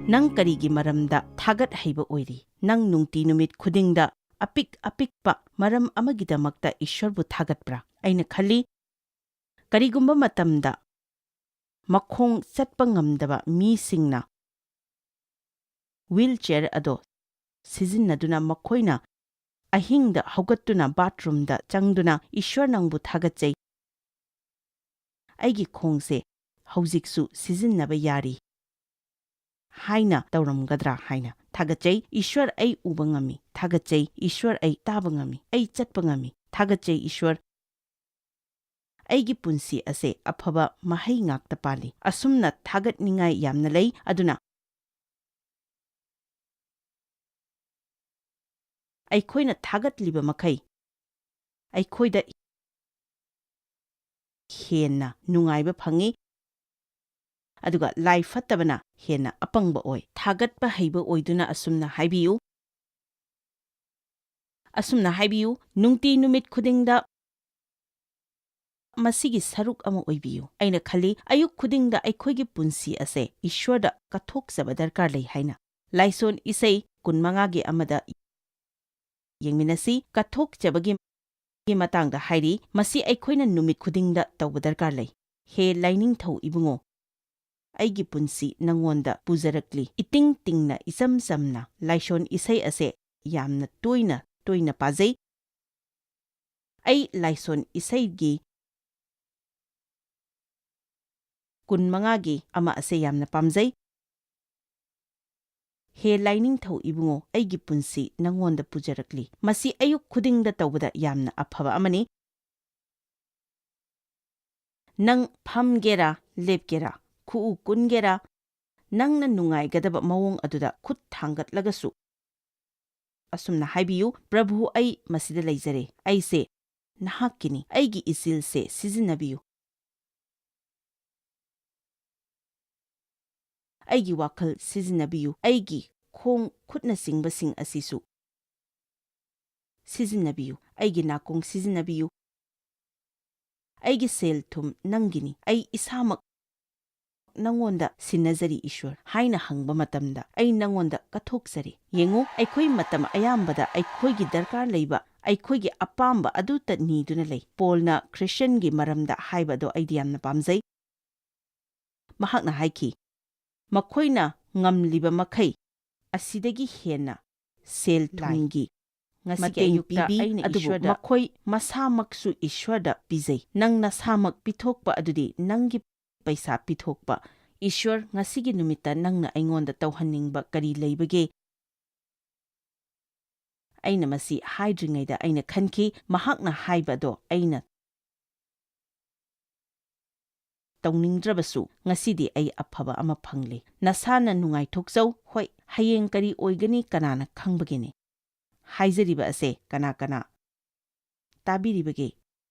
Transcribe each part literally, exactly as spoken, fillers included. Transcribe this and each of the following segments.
ꯅꯪ ꯀꯔꯤꯒꯤ ꯃꯔꯝꯗ ꯊꯥꯒꯠ ꯍꯩꯕ ꯑꯣꯏꯔꯤ? ꯅꯪ ꯅꯨꯡꯇꯤ ꯅꯨꯃꯤꯠ ꯈꯨꯗꯤꯡꯗ ꯑꯄꯤꯛ ꯑꯄꯤꯛꯄ ꯃꯔꯝ ꯑꯃꯒꯤꯗꯃꯛꯇ ꯏꯁ꯭ꯋꯔꯕꯨ ꯊꯥꯒꯠꯄ꯭ꯔꯥ? ꯑꯩꯅ ꯈꯜꯂꯤ, ꯀꯔꯤꯒꯨꯝꯕ ꯃꯇꯝꯗ ꯃꯈꯣꯡ ꯆꯠꯄ ꯉꯝꯗꯕ ꯃꯤꯁꯤꯡꯅ ꯋꯤꯜꯆꯦꯌꯔ ꯑꯗꯣ ꯁꯤꯖꯤꯟꯅꯗꯨꯅ ꯃꯈꯣꯏꯅ ꯑꯍꯤꯡꯗ ꯍꯧꯒꯠꯇꯨꯅ ꯕꯥꯊꯔꯨꯝꯗ ꯆꯪꯗꯨꯅ, "ꯏꯁ꯭ꯋꯔ, ꯅꯪꯕꯨ ꯊꯥꯒꯠꯆꯩ, ꯑꯩꯒꯤ ꯈꯣꯡꯁꯦ ꯍꯧꯖꯤꯛꯁꯨ ꯁꯤꯖꯤꯟꯅꯕ ꯌꯥꯔꯤ" ꯍꯥꯏꯅ ꯇꯧꯔꯝꯒꯗ꯭ꯔꯥ ꯍꯥꯏꯅ꯫ "ꯊꯥꯒꯠꯆꯩ ꯏꯁ꯭ꯋꯔ, ꯑꯩ ꯎꯕ ꯉꯝꯃꯤ꯫ ꯊꯥꯒꯠꯆꯩ ꯏꯁ꯭ꯋꯔ, ꯑꯩ ꯇꯥꯕ ꯉꯝꯃꯤ꯫ ꯑꯩ ꯆꯠꯄ ꯉꯝꯃꯤ꯫ ꯊꯥꯒꯠꯆꯩ ꯏꯁ꯭ꯋꯔ, ꯑꯩꯒꯤ ꯄꯨꯟꯁꯤ ꯑꯁꯦ ꯑꯐꯕ ꯃꯍꯩ ꯉꯥꯛꯇ ꯄꯥꯜꯂꯤ"꯫ ꯑꯁꯨꯝꯅ ꯊꯥꯒꯠꯅꯤꯡꯉꯥꯏ ꯌꯥꯝꯅ ꯂꯩ꯫ ꯑꯗꯨꯅ ꯑꯩꯈꯣꯏꯅ ꯊꯥꯒꯠꯂꯤꯕ ꯃꯈꯩ ꯑꯩꯈꯣꯏꯗ ꯍꯦꯟꯅ ꯅꯨꯡꯉꯥꯏꯕ ꯐꯪꯏ, ꯑꯗꯨꯒ ꯂꯥꯏ ꯐꯠꯇꯕꯅ ꯍꯦꯟꯅ ꯑꯄꯪꯕ ꯑꯣꯏ꯫ ꯊꯥꯒꯠꯄ ꯍꯩꯕ ꯑꯣꯏꯗꯨꯅ ꯑꯁꯨꯝꯅ ꯍꯥꯏꯕꯤꯌꯨ, ꯑꯁꯨꯝꯅ ꯍꯥꯏꯕꯤꯌꯨ, "ꯅꯨꯡꯇꯤ ꯅꯨꯃꯤꯠ ꯈꯨꯗꯤꯡꯗ ꯃꯁꯤꯒꯤ ꯁꯔꯨꯛ ꯑꯃ ꯑꯣꯏꯕꯤꯌꯨ"꯫ ꯑꯩꯅ ꯈꯜꯂꯤ, ꯑꯌꯨꯛ ꯈꯨꯗꯤꯡꯗ ꯑꯩꯈꯣꯏꯒꯤ ꯄꯨꯟꯁꯤ ꯑꯁꯦ ꯏꯁ꯭ꯋꯔꯗ ꯀꯠꯊꯣꯛꯆꯕ ꯗꯔꯀꯥꯔ ꯂꯩ ꯍꯥꯏꯅ꯫ ꯂꯥꯏꯁꯣꯟ ꯏꯁꯩ ꯀꯨꯟꯃꯉꯥꯒꯤ ꯑꯃꯗ ꯌꯦꯡꯃꯤꯟꯅꯁꯤ꯫ ꯀꯠꯊꯣꯛꯆꯕꯒꯤ ꯃꯇꯥꯡꯗ ꯍꯥꯏꯔꯤ, ꯃꯁꯤ ꯑꯩꯈꯣꯏꯅ ꯅꯨꯃꯤꯠ ꯈꯨꯗꯤꯡꯗ ꯇꯧꯕ ꯗꯔꯀꯥꯔ ꯂꯩ꯫ "ꯍꯦ ꯂꯥꯏꯅꯤꯡꯊꯧ ꯏꯕꯨꯡꯉꯣ, ꯑꯩꯒꯤ ꯄꯨꯟꯁꯤ ꯅꯪꯉꯣꯟꯗ ꯄꯨꯖꯔꯛꯂꯤ"꯫ ꯏꯇꯤꯡ ꯇꯤꯡꯅ, ꯏꯆꯝ ꯆꯝꯅ ꯂꯥꯏꯁꯣꯟ ꯏꯁꯩ ꯑꯁꯦ ꯌꯥꯝꯅ ꯇꯣꯏꯅ ꯇꯣꯏꯅ ꯄꯥꯖꯩ꯫ ꯑꯩ ꯂꯥꯏꯁꯣꯟ ꯏꯁꯩꯒꯤ ꯀꯨꯟꯃꯉꯥꯒꯤ ꯑꯃ ꯑꯁꯦ ꯌꯥꯝꯅ ꯄꯥꯝꯖꯩ꯫ "ꯍꯦ ꯂꯥꯏꯅꯤꯡꯊꯧ ꯏꯕꯨꯡꯉꯣ, ꯑꯩꯒꯤ ꯄꯨꯟꯁꯤ ꯅꯪꯉꯣꯟꯗ ꯄꯨꯖꯔꯛꯂꯤ"꯫ ꯃꯁꯤ ꯑꯌꯨꯛ ꯈꯨꯗꯤꯡꯗ ꯇꯧꯕꯗ ꯌꯥꯝꯅ ꯑꯐꯕ ꯑꯃꯅꯤ꯫ ꯅꯪ ꯐꯝꯒꯦꯔꯥ, ꯂꯦꯞꯀꯦꯔꯥ, ꯈꯨꯎ ꯀꯨꯟꯒꯦꯔꯥ, ꯅꯪꯅ ꯅꯨꯡꯉꯥꯏꯒꯗꯕ ꯃꯑꯣꯡ ꯑꯗꯨꯗ ꯈꯨꯠ ꯊꯥꯡꯒꯠꯂꯒꯁꯨ ꯑꯁꯨꯝꯅ ꯍꯥꯏꯕꯤꯌꯨ, "ꯄ꯭ꯔꯚꯨ, ꯑꯩ ꯃꯁꯤꯗ ꯂꯩꯖꯔꯦ꯫ ꯑꯩꯁꯦ ꯅꯍꯥꯛꯀꯤꯅꯤ꯫ ꯑꯩꯒꯤ ꯏꯆꯤꯜꯁꯦ ꯁꯤꯖꯤꯟꯅꯕꯤꯌꯨ꯫ ꯑꯩꯒꯤ ꯋꯥꯈꯜ ꯁꯤꯖꯤꯟꯅꯕꯤꯌꯨ꯫ ꯑꯩꯒꯤ ꯈꯣꯡ ꯈꯨꯠꯅꯆꯤꯡꯕꯁꯤꯡ ꯑꯁꯤꯁꯨ ꯁꯤꯖꯤꯟꯅꯕꯤꯌꯨ꯫ ꯑꯩꯒꯤ ꯅꯥꯀꯣꯡ ꯁꯤꯖꯤꯟꯅꯕꯤꯌꯨ꯫ ꯑꯩꯒꯤ ꯁꯦꯜ ꯊꯨꯝ ꯅꯪꯒꯤꯅꯤ꯫ ꯑꯩ ꯏꯁꯥꯃꯛ ꯅꯉꯣꯟꯗ ꯁꯤꯟꯅꯖꯔꯤ, ꯏꯁ꯭ꯋꯔ" ꯍꯥꯏꯅ ꯍꯪꯕ ꯃꯇꯝꯗ, "ꯑꯩ ꯅꯉꯣꯟꯗ ꯀꯠꯊꯣꯛꯆꯔꯤ"꯫ ꯌꯦꯡꯉꯨ, ꯑꯩꯈꯣꯏ ꯃꯇꯝ ꯑꯌꯥꯝꯕꯗ ꯑꯩꯈꯣꯏꯒꯤ ꯗꯔꯀꯥꯔ ꯂꯩꯕ, ꯑꯩꯈꯣꯏꯒꯤ ꯑꯄꯥꯝꯕ ꯑꯗꯨꯇ ꯅꯤꯗꯨꯅ ꯂꯩ꯫ ꯄꯣꯜꯅ ꯈ꯭ꯔꯤꯁꯇꯤꯌꯟꯒꯤ ꯃꯔꯝꯗ ꯍꯥꯏꯕ ꯑꯗꯣ ꯑꯩꯗꯤ ꯌꯥꯝꯅ ꯄꯥꯝꯖꯩ꯫ ꯃꯍꯥꯛꯅ ꯍꯥꯏꯈꯤ, "ꯃꯈꯣꯏꯅ ꯉꯝꯂꯤꯕ ꯃꯈꯩ ꯑꯁꯤꯗꯒꯤ ꯍꯦꯟꯅ ꯁꯦꯜ ꯊꯨꯝꯒꯤ ꯉꯁꯤꯒꯤ ꯃꯇꯦꯡ ꯑꯌꯨꯛꯇ ꯄꯤꯕꯤ, ꯑꯩꯅ ꯑꯗꯨꯕꯨ ꯏꯁ꯭ꯋꯔꯗ ꯃꯈꯣꯏ ꯃꯁꯥꯃꯛꯁꯨ ꯏꯁ꯭ꯋꯔꯗ ꯄꯤꯖꯩ꯫ ꯅꯪ ꯅꯁꯥꯃꯛ ꯄꯤꯊꯣꯛꯄ ꯑꯗꯨꯗꯤ ꯅꯪꯒꯤ ꯄꯩꯁꯥ ꯄꯤꯊꯣꯛꯄ꯫ ꯏꯁ꯭ꯋꯔ, ꯉꯁꯤꯒꯤ ꯅꯨꯃꯤꯠꯇ ꯅꯪꯅ ꯑꯩꯉꯣꯟꯗ ꯇꯧꯍꯟꯅꯤꯡꯕ ꯀꯔꯤ ꯂꯩꯕꯒꯦ?" ꯑꯩꯅ ꯃꯁꯤ ꯍꯥꯏꯗ꯭ꯔꯤꯉꯩꯗ ꯑꯩꯅ ꯈꯟꯈꯤ, ꯃꯍꯥꯛꯅ ꯍꯥꯏꯕ ꯑꯗꯣ ꯑꯩꯅ ꯇꯧꯅꯤꯡꯗ꯭ꯔꯕꯁꯨ, ꯉꯁꯤꯗꯤ ꯑꯩ ꯑꯐꯕ ꯑꯃ ꯐꯪꯂꯦ꯫ ꯅꯁꯥꯅ ꯅꯨꯡꯉꯥꯏꯊꯣꯛꯆꯧ꯫ ꯍꯣꯏ, ꯍꯌꯦꯡ ꯀꯔꯤ ꯑꯣꯏꯒꯅꯤ ꯀꯅꯥꯅ ꯈꯪꯕꯒꯦꯅꯦ? ꯍꯥꯏꯖꯔꯤꯕ ꯑꯁꯦ ꯀꯅꯥ ꯀꯅꯥ ꯇꯥꯕꯤꯔꯤꯕꯒꯦ?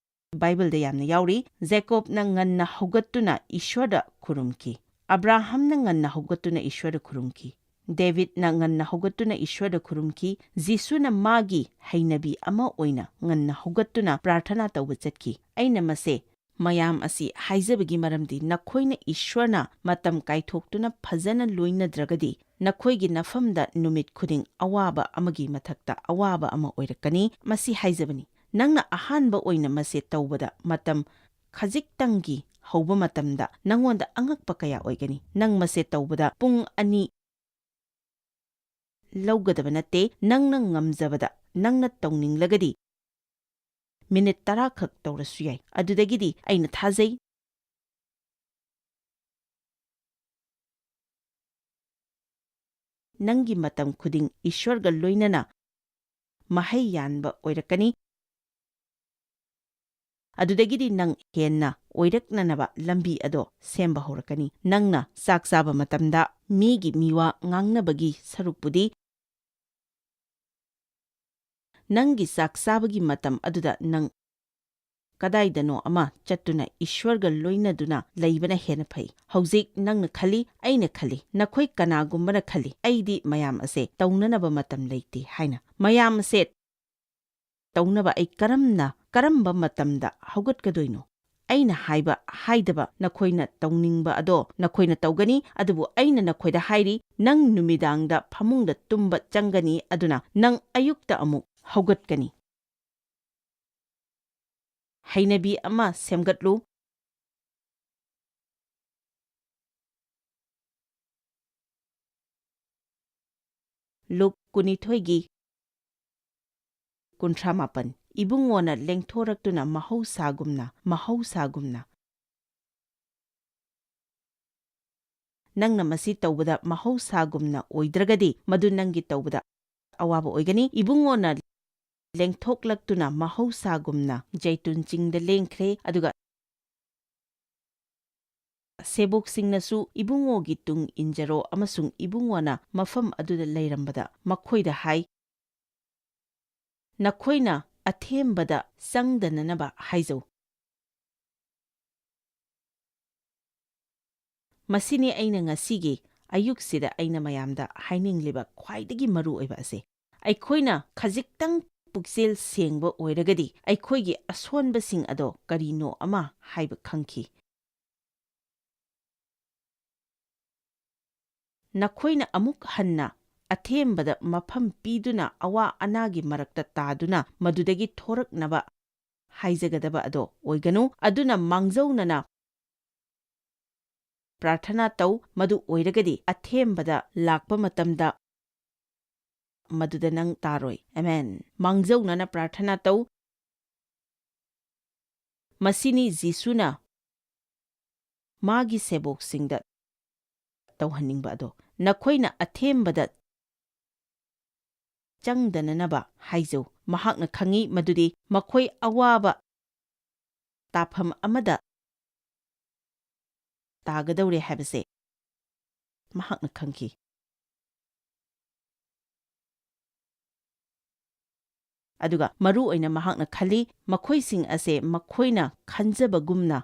ꯕꯥꯏꯕꯜꯗ ꯌꯥꯝꯅ ꯌꯥꯎꯔꯤ꯫ ꯖꯦꯀꯣꯕꯅ ꯉꯟꯅ ꯍꯧꯒꯠꯇꯨꯅ ꯏꯁ꯭ꯋꯔꯗ ꯈꯨꯔꯨꯝꯈꯤ꯫ ꯑꯕ꯭ꯔꯥꯍꯝꯅ ꯉꯟꯅ ꯍꯧꯒꯠꯇꯨꯅ ꯏꯁ꯭ꯋꯔꯗ ꯈꯨꯔꯨꯝꯈꯤ꯫ ꯗꯦꯕꯤꯗꯅ ꯉꯟꯅ ꯍꯧꯒꯠꯇꯨꯅ ꯏꯁ꯭ꯋꯔꯗ ꯈꯨꯔꯨꯝꯈꯤ꯫ ꯖꯤꯁꯨꯅ ꯃꯥꯒꯤ ꯍꯩꯅꯕꯤ ꯑꯃ ꯑꯣꯏꯅ ꯉꯟꯅ ꯍꯧꯒꯠꯇꯨꯅ ꯄ꯭ꯔꯥꯔꯊꯅꯥ ꯇꯧꯕ ꯆꯠꯈꯤ꯫ ꯑꯩꯅ ꯃꯁꯦ, ꯃꯌꯥꯝ ꯑꯁꯤ ꯍꯥꯏꯖꯕꯒꯤ ꯃꯔꯝꯗꯤ ꯅꯈꯣꯏꯅ ꯏꯁ꯭ꯋꯔꯅ ꯃꯇꯝ ꯀꯥꯏꯊꯣꯛꯇꯨꯅ ꯐꯖꯅ ꯂꯣꯏꯅꯗ꯭ꯔꯒꯗꯤ, ꯅꯈꯣꯏꯒꯤ ꯅꯐꯝꯗ ꯅꯨꯃꯤꯠ ꯈꯨꯗꯤꯡ ꯑꯋꯥꯕ ꯑꯃꯒꯤ ꯃꯊꯛꯇ ꯑꯋꯥꯕ ꯑꯃ ꯑꯣꯏꯔꯛꯀꯅꯤ꯫ ꯃꯁꯤ ꯍꯥꯏꯖꯕꯅꯤ, ꯅꯪꯅ ꯑꯍꯥꯟꯕ ꯑꯣꯏꯅ ꯃꯁꯦ ꯇꯧꯕꯗ ꯃꯇꯝ ꯈꯖꯤꯛꯇꯪꯒꯤ ꯍꯧꯕ ꯃꯇꯝꯗ ꯅꯉꯣꯟꯗ ꯑꯉꯛꯄ ꯀꯌꯥ ꯑꯣꯏꯒꯅꯤ꯫ ꯅꯪ ꯃꯁꯦ ꯇꯧꯕꯗ ꯄꯨꯡ ꯑꯅꯤ ꯂꯧꯒꯗꯕ ꯅꯠꯇꯦ꯫ ꯅꯪꯅ ꯉꯝꯖꯕꯗ, ꯅꯪꯅ ꯇꯧꯅꯤꯡꯂꯒꯗꯤ ꯃꯤꯅꯤꯠ ꯇꯔꯥ ꯈꯛ ꯇꯧꯔꯁꯨ ꯌꯥꯏ꯫ ꯑꯗꯨꯗꯒꯤꯗꯤ ꯑꯩꯅ ꯊꯥꯖꯩ, ꯅꯪꯒꯤ ꯃꯇꯝ ꯈꯨꯗꯤꯡ ꯏꯁ꯭ꯋꯔꯒ ꯂꯣꯏꯅꯅ ꯃꯍꯩ ꯌꯥꯟꯕ ꯑꯣꯏꯔꯛꯀꯅꯤ꯫ ꯑꯗꯨꯗꯒꯤꯗꯤ ꯅꯪ ꯍꯦꯟꯅ ꯑꯣꯏꯔꯛꯅꯅꯕ ꯂꯝꯕꯤ ꯑꯗꯣ ꯁꯦꯝꯕ ꯍꯧꯔꯛꯀꯅꯤ꯫ ꯅꯪꯅ ꯆꯥꯛ ꯆꯥꯕ ꯃꯇꯝꯗ ꯃꯤꯒꯤ ꯃꯤꯋꯥ ꯉꯥꯡꯅꯕꯒꯤ ꯁꯔꯨꯛꯄꯨꯗꯤ, ꯅꯪꯒꯤ ꯆꯥꯛ ꯆꯥꯕꯒꯤ ꯃꯇꯝ ꯑꯗꯨꯗ ꯅꯪ ꯀꯗꯥꯏꯗꯅꯣ ꯑꯃ ꯆꯠꯇꯨꯅ ꯏꯁ꯭ꯋꯔꯒ ꯂꯣꯏꯅꯗꯨꯅ ꯂꯩꯕꯅ ꯍꯦꯟꯅ ꯐꯩ꯫ ꯍꯧꯖꯤꯛ ꯅꯪꯅ ꯈꯜꯂꯤ, ꯑꯩꯅ ꯈꯜꯂꯤ, ꯅꯈꯣꯏ ꯀꯅꯥꯒꯨꯝꯕꯅ ꯈꯜꯂꯤ, "ꯑꯩꯗꯤ ꯃꯌꯥꯝ ꯑꯁꯦ ꯇꯧꯅꯅꯕ ꯃꯇꯝ ꯂꯩꯇꯦ" ꯍꯥꯏꯅ꯫ ꯃꯌꯥꯝ ꯑꯁꯦ ꯇꯧꯅꯕ ꯑꯩ ꯀꯔꯝꯅ, ꯀꯔꯝꯕ ꯃꯇꯝꯗ ꯍꯧꯒꯠꯀꯗꯣꯏꯅꯣ? ꯑꯩꯅ ꯍꯥꯏꯕ ꯍꯥꯏꯗꯕ ꯅꯈꯣꯏꯅ ꯇꯧꯅꯤꯡꯕ ꯑꯗꯣ ꯅꯈꯣꯏꯅ ꯇꯧꯒꯅꯤ, ꯑꯗꯨꯕꯨ ꯑꯩꯅ ꯅꯈꯣꯏꯗ ꯍꯥꯏꯔꯤ, ꯅꯪ ꯅꯨꯃꯤꯗꯥꯡꯗ ꯐꯃꯨꯡꯗ ꯇꯨꯝꯕ ꯆꯪꯒꯅꯤ, ꯑꯗꯨꯅ ꯅꯪ ꯑꯌꯨꯛꯇ ꯑꯃꯨꯛ ꯍꯧꯒꯠꯀꯅꯤ꯫ ꯍꯩꯅꯕꯤ ꯑꯃ ꯁꯦꯝꯒꯠꯂꯨ꯫ ꯂꯨꯛ ꯀꯨꯟꯅꯤꯊꯣꯏꯒꯤ ꯀꯨꯟꯊ꯭ꯔꯥ ꯃꯥꯄꯟ, ꯏꯕꯨꯡꯉꯣꯅ ꯂꯦꯡꯊꯣꯔꯛꯇꯨꯅ ꯃꯍꯧꯁꯥꯒꯨꯝꯅ, ꯃꯍꯧꯁꯥꯒꯨꯝꯅ꯫ ꯅꯪꯅ ꯃꯁꯤ ꯇꯧꯕꯗ ꯃꯍꯧꯁꯥꯒꯨꯝꯅ ꯑꯣꯏꯗ꯭ꯔꯒꯗꯤ, ꯃꯗꯨ ꯅꯪꯒꯤ ꯇꯧꯕꯗ ꯑꯋꯥꯕ ꯑꯣꯏꯒꯅꯤ꯫ ꯏꯕꯨꯡꯉꯣꯅ ꯂꯦꯡꯊꯣꯛꯂꯛꯇꯨꯅ ꯃꯍꯧꯁꯥꯒꯨꯝꯅ ꯖꯩꯇꯨꯟ ꯆꯤꯡꯗ ꯂꯦꯡꯈ꯭ꯔꯦ, ꯑꯗꯨꯒ ꯁꯦꯕꯣꯛꯁꯤꯡꯅꯁꯨ, "ꯏꯕꯨꯡꯉꯣꯒꯤ ꯇꯨꯡ ꯏꯟꯖꯔꯣ" ꯑꯃꯁꯨꯡ ꯏꯕꯨꯡꯉꯣꯅ ꯃꯐꯝ ꯑꯗꯨꯗ ꯂꯩꯔꯝꯕꯗ ꯃꯈꯣꯏꯗ ꯍꯥꯏ, "ꯅꯈꯣꯏꯅ ꯑꯊꯦꯝꯕꯗ ꯆꯪꯗꯅꯅꯕ ꯍꯥꯏꯖꯧ"꯫ ꯃꯁꯤꯅꯤ ꯑꯩꯅ ꯉꯁꯤꯒꯤ ꯑꯌꯨꯛꯁꯤꯗ ꯑꯩꯅ ꯃꯌꯥꯝꯗ ꯍꯥꯏꯅꯤꯡꯂꯤꯕ ꯈ꯭ꯋꯥꯏꯗꯒꯤ ꯃꯔꯨ ꯑꯣꯏꯕ ꯑꯁꯤ꯫ ꯑꯩꯈꯣꯏꯅ ꯈꯖꯤꯛꯇꯪ ꯄꯨꯛꯆꯦꯜ ꯁꯦꯡꯕ ꯑꯣꯏꯔꯒꯗꯤ, ꯑꯩꯈꯣꯏꯒꯤ ꯑꯁꯣꯟꯕꯁꯤꯡ ꯑꯗꯣ ꯀꯔꯤꯅꯣ ꯑꯃ ꯍꯥꯏꯕ ꯈꯪꯈꯤ꯫ ꯅꯈꯣꯏꯅ ꯑꯃꯨꯛ ꯍꯟꯅ ꯑꯊꯦꯝꯕꯗ ꯃꯐꯝ ꯄꯤꯗꯨꯅ ꯑꯋꯥ ꯑꯅꯥꯒꯤ ꯃꯔꯛꯇ ꯇꯥꯗꯨꯅ ꯃꯗꯨꯗꯒꯤ ꯊꯣꯔꯛꯅꯕ ꯍꯥꯏꯖꯒꯗꯕ ꯑꯗꯣ ꯑꯣꯏꯒꯅꯨ꯫ ꯑꯗꯨꯅ ꯃꯥꯡꯖꯧꯅꯅ ꯄ꯭ꯔꯥꯔꯊꯅꯥ ꯇꯧ, ꯃꯗꯨ ꯑꯣꯏꯔꯒꯗꯤ ꯑꯊꯦꯝꯕꯗ ꯂꯥꯛꯄ ꯃꯇꯝꯗ ꯃꯗꯨꯗ ꯅꯪ ꯇꯥꯔꯣꯏ꯫ ꯑꯃꯦꯟ꯫ ꯃꯥꯡꯖꯧꯅꯅ ꯄ꯭ꯔꯥꯔꯊꯅꯥ ꯇꯧ꯫ ꯃꯁꯤꯅꯤ ꯖꯤꯁꯨꯅ ꯃꯥꯒꯤ ꯁꯦꯕꯣꯛꯁꯤꯡꯗ ꯇꯧꯍꯟꯅꯤꯡꯕ ꯑꯗꯣ, "ꯅꯈꯣꯏꯅ ꯑꯊꯦꯝꯕꯗ ꯆꯪꯗꯅꯅꯕ ꯍꯥꯏꯖꯧ"꯫ ꯃꯍꯥꯛꯅ ꯈꯪꯏ ꯃꯗꯨꯗꯤ ꯃꯈꯣꯏ ꯑꯋꯥꯕ ꯇꯥꯐꯝ ꯑꯃꯗ ꯇꯥꯒꯗꯧꯔꯦ ꯍꯥꯏꯕꯁꯦ ꯃꯍꯥꯛꯅ ꯈꯪꯈꯤ꯫ ꯑꯗꯨꯒ ꯃꯔꯨ ꯑꯣꯏꯅ ꯃꯍꯥꯛꯅ ꯈꯜꯂꯤ, ꯃꯈꯣꯏꯁꯤꯡ ꯑꯁꯦ ꯃꯈꯣꯏꯅ ꯈꯟꯖꯕꯒꯨꯝꯅ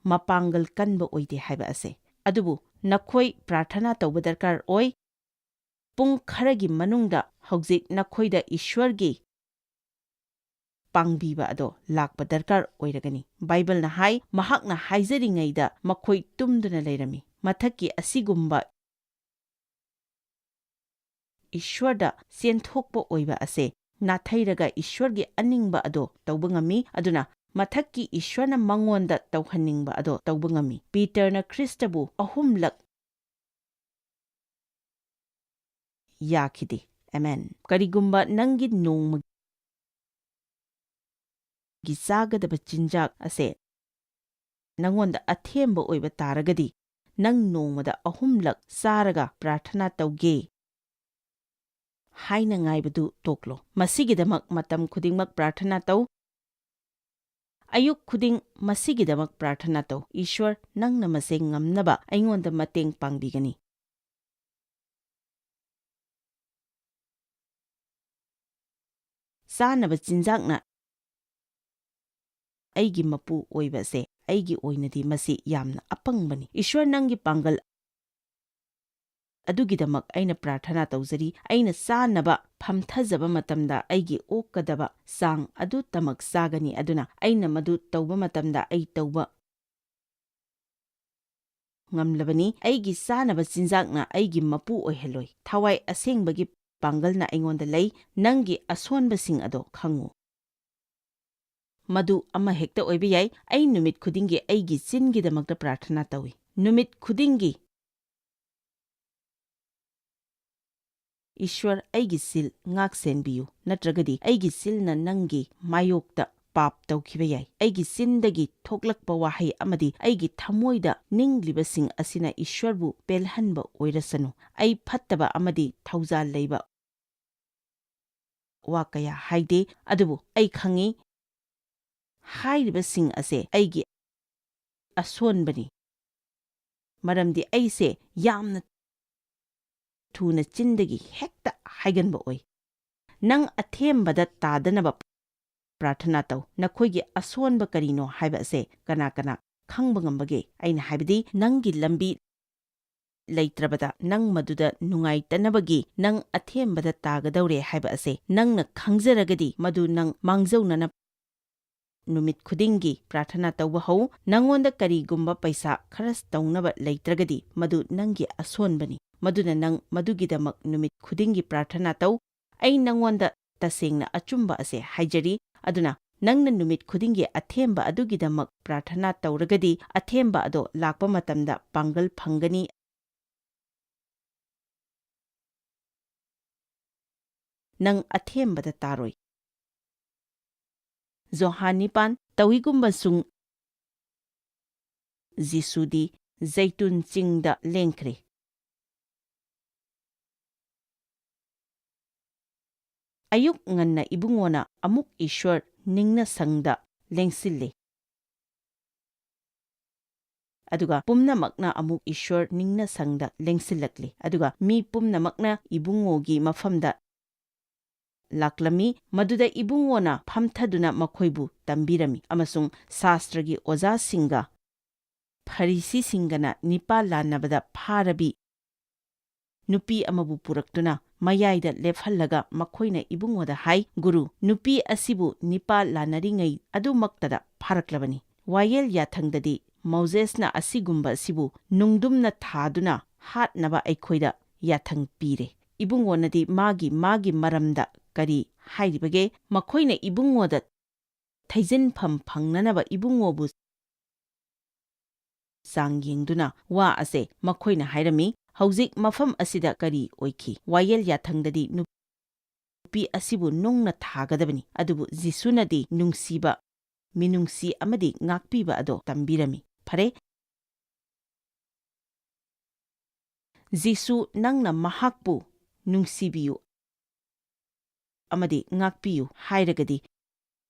ꯃꯄꯥꯡꯒꯜ ꯀꯟꯕ ꯑꯣꯏꯗꯦ ꯍꯥꯏꯕ ꯑꯁꯦ꯫ ꯑꯗꯨꯕꯨ ꯅꯈꯣꯏ ꯄ꯭ꯔꯥꯔꯊꯅꯥ ꯇꯧꯕ ꯗꯔꯀꯥꯔ ꯑꯣꯏ꯫ ꯄꯨꯡ ꯈꯔꯒꯤ ꯃꯅꯨꯡꯗ ꯍꯧꯖꯤꯛ ꯅꯈꯣꯏꯗ ꯏꯁ꯭ꯋꯔꯒꯤ ꯄꯥꯡꯕꯤꯕ ꯑꯗꯣ ꯂꯥꯛꯄ ꯗꯔꯀꯥꯔ ꯑꯣꯏꯔꯒꯅꯤ꯫ ꯕꯥꯏꯕꯜꯅ ꯍꯥꯏ, ꯃꯍꯥꯛꯅ ꯍꯥꯏꯖꯔꯤꯉꯩꯗ ꯃꯈꯣꯏ ꯇꯨꯝꯗꯨꯅ ꯂꯩꯔꯝꯃꯤ꯫ ꯃꯊꯛꯀꯤ ꯑꯁꯤꯒꯨꯝꯕ ꯏꯁ꯭ꯋꯔꯗ ꯆꯦꯟꯊꯣꯛꯄ ꯑꯣꯏꯕ ꯑꯁꯦ ꯅꯥꯊꯩꯔꯒ ꯏꯁ꯭ꯋꯔꯒꯤ ꯑꯅꯤꯡꯕ ꯑꯗꯣ ꯇꯧꯕ ꯉꯝꯃꯤ꯫ ꯑꯗꯨꯅ ꯃꯊꯛꯀꯤ ꯏꯁ꯭ꯋꯔꯅ ꯃꯉꯣꯟꯗ ꯇꯧꯍꯟꯅꯤꯡꯕ ꯑꯗꯣ ꯇꯧꯕ ꯉꯝꯃꯤ꯫ ꯄꯤꯇꯔꯅ ꯈ꯭ꯔꯤꯁꯇꯕꯨ ꯑꯍꯨꯝꯂꯛ ꯌꯥꯈꯤꯗꯦ꯫ ꯑꯃꯦꯟ꯫ ꯀꯔꯤꯒꯨꯝꯕ ꯅꯪꯒꯤ ꯅꯣꯡꯃꯒꯤ ꯆꯥꯒꯗꯕ ꯆꯤꯟꯖꯥꯛ ꯑꯁꯦ ꯅꯉꯣꯟꯗ ꯑꯊꯦꯝꯕ ꯑꯣꯏꯕ ꯇꯥꯔꯒꯗꯤ, ꯅꯪ ꯅꯣꯡꯃꯗ ꯑꯍꯨꯝꯂꯛ ꯆꯥꯔꯒ ꯄ꯭ꯔꯥꯔꯊꯅꯥ ꯇꯧꯒꯦ ꯍꯥꯏꯅ ꯉꯥꯏꯕꯗꯨ ꯇꯣꯛꯂꯣ꯫ ꯃꯁꯤꯒꯤꯗꯃꯛ ꯃꯇꯝ ꯈꯨꯗꯤꯡꯃꯛ ꯄ꯭ꯔꯥꯔꯊꯅꯥ ꯇꯧ꯫ ꯑꯌꯨꯛ ꯈꯨꯗꯤꯡ ꯃꯁꯤꯒꯤꯗꯃꯛ ꯄ꯭ꯔꯥꯔꯊꯅꯥ ꯇꯧ, "ꯏꯁ꯭ꯋꯔ, ꯅꯪꯅ ꯃꯁꯤ ꯉꯝꯅꯕ ꯑꯩꯉꯣꯟꯗ ꯃꯇꯦꯡ ꯄꯥꯡꯕꯤꯒꯅꯤ꯫" ꯆꯥꯅꯕ ꯆꯤꯟꯖꯥꯛꯅ ꯑꯩꯒꯤ ꯃꯄꯨ ꯑꯣꯏꯕ ꯑꯁꯦ ꯑꯩꯒꯤ ꯑꯣꯏꯅꯗꯤ ꯃꯁꯤ ꯌꯥꯝꯅ ꯑꯄꯪꯕꯅꯤ꯫ "ꯏꯁ꯭ꯋꯔ, ꯅꯪꯒꯤ ꯄꯥꯡꯒꯜ ꯑꯗꯨꯒꯤꯗꯃꯛ ꯑꯩꯅ ꯄ꯭ꯔꯥꯔꯊꯅꯥ ꯇꯧꯖꯔꯤ꯫ ꯑꯩꯅ ꯆꯥꯅꯕ ꯐꯝꯊꯖꯕ ꯃꯇꯝꯗ ꯑꯩꯒꯤ ꯑꯣꯛꯀꯗꯕ ꯆꯥꯡ ꯑꯗꯨꯇꯃꯛ ꯆꯥꯒꯅꯤ꯫ ꯑꯗꯨꯅ ꯑꯩꯅ ꯃꯗꯨ ꯇꯧꯕ ꯃꯇꯝꯗ ꯑꯩ ꯇꯧꯕ ꯉꯝꯂꯕꯅꯤ꯫ ꯑꯩꯒꯤ ꯆꯥꯅꯕ ꯆꯤꯟꯖꯥꯛꯅ ꯑꯩꯒꯤ ꯃꯄꯨ ꯑꯣꯏꯍꯜꯂꯣꯏ꯫ ꯊꯋꯥꯏ ꯑꯁꯦꯡꯕꯒꯤ ꯄꯥꯡꯒꯜꯅ ꯑꯩꯉꯣꯟꯗ ꯂꯩ꯫ ꯅꯪꯒꯤ ꯑꯁꯣꯟꯕꯁꯤꯡ ꯑꯗꯣ ꯈꯪꯉꯨ꯫ ꯃꯗꯨ ꯑꯃꯍꯦꯛꯇ ꯑꯣꯏꯕ ꯌꯥꯏ꯫ ꯑꯩ ꯅꯨꯃꯤꯠ ꯈꯨꯗꯤꯡꯒꯤ ꯑꯩꯒꯤ ꯆꯤꯟꯒꯤꯗꯃꯛꯇ ꯄ꯭ꯔꯥꯔꯊꯅꯥ ꯇꯧꯏ꯫ ꯅꯨꯃꯤꯠ ꯈꯨꯗꯤꯡꯒꯤ, "ꯏꯁ꯭ꯋꯔ, ꯑꯩꯒꯤ ꯆꯤꯜ ꯉꯥꯛ ꯁꯦꯟꯕꯤꯌꯨ, ꯅꯠꯇ꯭ꯔꯒꯗꯤ ꯑꯩꯒꯤ ꯆꯤꯜꯅ ꯅꯪꯒꯤ ꯃꯥꯌꯣꯛꯇ ꯄꯥꯞ ꯇꯧꯈꯤꯕ ꯌꯥꯏ꯫ ꯑꯩꯒꯤ ꯆꯤꯟꯗꯒꯤ ꯊꯣꯛꯂꯛꯄ ꯋꯥꯍꯩ ꯑꯃꯗꯤ ꯑꯩꯒꯤ ꯊꯃꯣꯏꯗ ꯅꯤꯡꯂꯤꯕꯁꯤꯡ ꯑꯁꯤꯅ ꯏꯁ꯭ꯋꯔꯕꯨ ꯄꯦꯜꯍꯟꯕ ꯑꯣꯏꯔꯁꯅꯨ꯫ ꯑꯩ ꯐꯠꯇꯕ ꯑꯃꯗꯤ ꯊꯧꯖꯥꯜ ꯂꯩꯕ ꯋꯥ ꯀꯌꯥ ꯍꯥꯏꯗꯦ, ꯑꯗꯨꯕꯨ ꯑꯩ ꯈꯪꯏ, ꯍꯥꯏꯔꯤꯕꯁꯤꯡ ꯑꯁꯦ ꯑꯩꯒꯤ ꯑꯁꯣꯟꯕꯅꯤ, ꯃꯔꯝꯗꯤ ꯑꯩꯁꯦ ꯌꯥꯝꯅ ꯊꯨꯅ ꯆꯤꯟꯗꯒꯤ ꯍꯦꯛꯇ ꯍꯥꯏꯒꯟꯕ ꯑꯣꯏ꯫" ꯅꯪ ꯑꯊꯦꯝꯕꯗ ꯇꯥꯗꯅꯕ ꯄ꯭ꯔꯥꯔꯊꯅꯥ ꯇꯧ꯫ ꯅꯈꯣꯏꯒꯤ ꯑꯁꯣꯟꯕ ꯀꯔꯤꯅꯣ ꯍꯥꯏꯕ ꯑꯁꯦ ꯀꯅꯥ ꯀꯅꯥ ꯈꯪꯕ ꯉꯝꯕꯒꯦ? ꯑꯩꯅ ꯍꯥꯏꯕꯗꯤ, ꯅꯪꯒꯤ ꯂꯝꯕꯤ ꯂꯩꯇ꯭ꯔꯕꯗ ꯅꯪ ꯃꯗꯨꯗ ꯅꯨꯡꯉꯥꯏꯇꯅꯕꯒꯤ ꯅꯪ ꯑꯊꯦꯝꯕꯗ ꯇꯥꯒꯗꯧꯔꯦ ꯍꯥꯏꯕ ꯑꯁꯦ ꯅꯪꯅ ꯈꯪꯖꯔꯒꯗꯤ, ꯃꯗꯨ ꯅꯪ ꯃꯥꯡꯖꯧꯅꯅ ꯅꯨꯃꯤꯠ ꯈꯨꯗꯤꯡꯒꯤ ꯄ꯭ꯔꯥꯔꯊꯅꯥ ꯇꯧꯕ ꯍꯧ꯫ ꯅꯪꯉꯣꯟꯗ ꯀꯔꯤꯒꯨꯝꯕ ꯄꯩꯁꯥ ꯈꯔꯁ ꯇꯧꯅꯕ ꯂꯩꯇ꯭ꯔꯒꯗꯤ, ꯃꯗꯨ ꯅꯪꯒꯤ ꯑꯁꯣꯟꯕꯅꯤ꯫ ꯃꯗꯨꯅ ꯅꯪ ꯃꯗꯨꯒꯤꯗꯃꯛ ꯅꯨꯃꯤꯠ ꯈꯨꯗꯤꯡꯒꯤ ꯄ꯭ꯔꯥꯔꯊꯅꯥ ꯇꯧ꯫ ꯑꯩ ꯅꯪꯉꯣꯟꯗ ꯇꯁꯦꯡꯅ ꯑꯆꯨꯝꯕ ꯑꯁꯦ ꯍꯥꯏꯖꯔꯤ꯫ ꯑꯗꯨꯅ ꯅꯪꯅ ꯅꯨꯃꯤꯠ ꯈꯨꯗꯤꯡꯒꯤ ꯑꯊꯦꯝꯕ ꯑꯗꯨꯒꯤꯗꯃꯛ ꯄ꯭ꯔꯥꯔꯊꯅꯥ ꯇꯧꯔꯒꯗꯤ, ꯑꯊꯦꯝꯕ ꯑꯗꯣ ꯂꯥꯛꯄ ꯃꯇꯝꯗ ꯄꯥꯡꯒꯜ ꯐꯪꯒꯅꯤ꯫ ꯅꯪ ꯑꯊꯦꯝꯕꯗ ꯇꯥꯔꯣꯏ꯫ ꯖꯣꯍꯥꯟ ꯅꯤꯄꯥꯟ, ꯇꯧꯏꯒꯨꯝꯕꯁꯨꯡ ꯖꯤꯁꯨꯗꯤ ꯖꯩꯇꯨꯟ ꯆꯤꯡꯗ ꯂꯦꯡꯈ꯭ꯔꯦ꯫ ꯑꯌꯨꯛ ꯉꯟꯅ ꯏꯕꯨꯡꯉꯣꯅ ꯑꯃꯨꯛ ꯏꯁ꯭ꯋꯔ ꯅꯤꯡꯅ ꯁꯪꯗ ꯂꯦꯡꯁꯤꯜꯂꯦ꯫ ꯑꯗꯨꯒ ꯄꯨꯝꯅꯃꯛꯅ ꯑꯃꯨꯛ ꯏꯁ꯭ꯋꯔ ꯅꯤꯡꯅ ꯁꯪꯗ ꯂꯦꯡꯁꯤꯜꯂꯛꯂꯤ꯫ ꯑꯗꯨꯒ ꯃꯤ ꯄꯨꯝꯅꯃꯛꯅ ꯏꯕꯨꯡꯉꯣꯒꯤ ꯃꯐꯝꯗ ꯂꯥꯛꯂꯝꯃꯤ, ꯃꯗꯨꯗ ꯏꯕꯨꯡꯉꯣꯅ ꯐꯝꯊꯗꯨꯅ ꯃꯈꯣꯏꯕꯨ ꯇꯝꯕꯤꯔꯝꯃꯤ, ꯑꯃꯁꯨꯡ ꯁꯥꯁꯇ꯭ꯔꯒꯤ ꯑꯣꯖꯥꯁꯤꯡꯒ ꯐꯔꯤꯁꯤꯁꯤꯡꯒꯅ ꯅꯤꯄꯥ ꯂꯥꯟꯅꯕꯗ ꯐꯥꯔꯕꯤ ꯅꯨꯄꯤ ꯑꯃꯕꯨ ꯄꯨꯔꯛꯇꯨꯅ ꯃꯌꯥꯏꯗ ꯂꯦꯞꯍꯜꯂꯒ ꯃꯈꯣꯏꯅ ꯏꯕꯨꯡꯉꯣꯗ ꯍꯥꯏ, "ꯒꯨꯔꯨ, ꯅꯨꯄꯤ ꯑꯁꯤꯕꯨ ꯅꯤꯄꯥ ꯂꯥꯟꯅꯔꯤꯉꯩ ꯑꯗꯨꯃꯛꯇꯗ ꯐꯥꯔꯛꯂꯕꯅꯤ꯫" ꯋꯥꯌꯦꯜ ꯌꯥꯊꯪꯗꯗꯤ ꯃꯣꯖꯦꯁꯅ ꯑꯁꯤꯒꯨꯝꯕ ꯑꯁꯤꯕꯨ ꯅꯨꯡꯗꯨꯝꯅ ꯊꯥꯗꯨꯅ ꯍꯥꯠꯅꯕ ꯑꯩꯈꯣꯏꯗ ꯌꯥꯊꯪ ꯄꯤꯔꯦ꯫ ꯏꯕꯨꯡꯉꯣꯅꯗꯤ ꯃꯥꯒꯤ ꯃꯥꯒꯤ ꯃꯔꯝꯗ ꯀꯔꯤ ꯍꯥꯏꯔꯤꯕꯒꯦ? ꯃꯈꯣꯏꯅ ꯏꯕꯨꯡꯉꯣꯗ ꯊꯩꯖꯤꯟꯐꯝ ꯐꯪꯅꯅꯕ ꯏꯕꯨꯡꯉꯣꯕꯨ ꯆꯥꯡ ꯌꯦꯡꯗꯨꯅ ꯋꯥ ꯑꯁꯦ ꯃꯈꯣꯏꯅ ꯍꯥꯏꯔꯝꯃꯤ꯫ ꯍꯧꯖꯤꯛ ꯃꯐꯝ ꯑꯁꯤꯗ ꯀꯔꯤ ꯑꯣꯏꯈꯤ? ꯋꯥꯌꯦꯜ ꯌꯥꯊꯪꯗꯗꯤ ꯅꯨꯄꯤ ꯑꯁꯤꯕꯨ ꯅꯨꯡꯅ ꯊꯥꯒꯗꯕꯅꯤ, ꯑꯗꯨꯕꯨ ꯖꯤꯁꯨꯅꯗꯤ ꯅꯨꯡꯁꯤꯕ, ꯃꯤꯅꯨꯡꯁꯤ ꯑꯃꯗꯤ ꯉꯥꯛꯄꯤꯕ ꯑꯗꯣ ꯇꯝꯕꯤꯔꯝꯃꯤ꯫ ꯐꯔꯦ, ꯖꯤꯁꯨ, ꯅꯪꯅ ꯃꯍꯥꯛꯄꯨ ꯅꯨꯡꯁꯤꯕꯤꯌꯨ ꯑꯃꯗꯤ ꯉꯥꯛꯄꯤꯌꯨ ꯍꯥꯏꯔꯒꯗꯤ,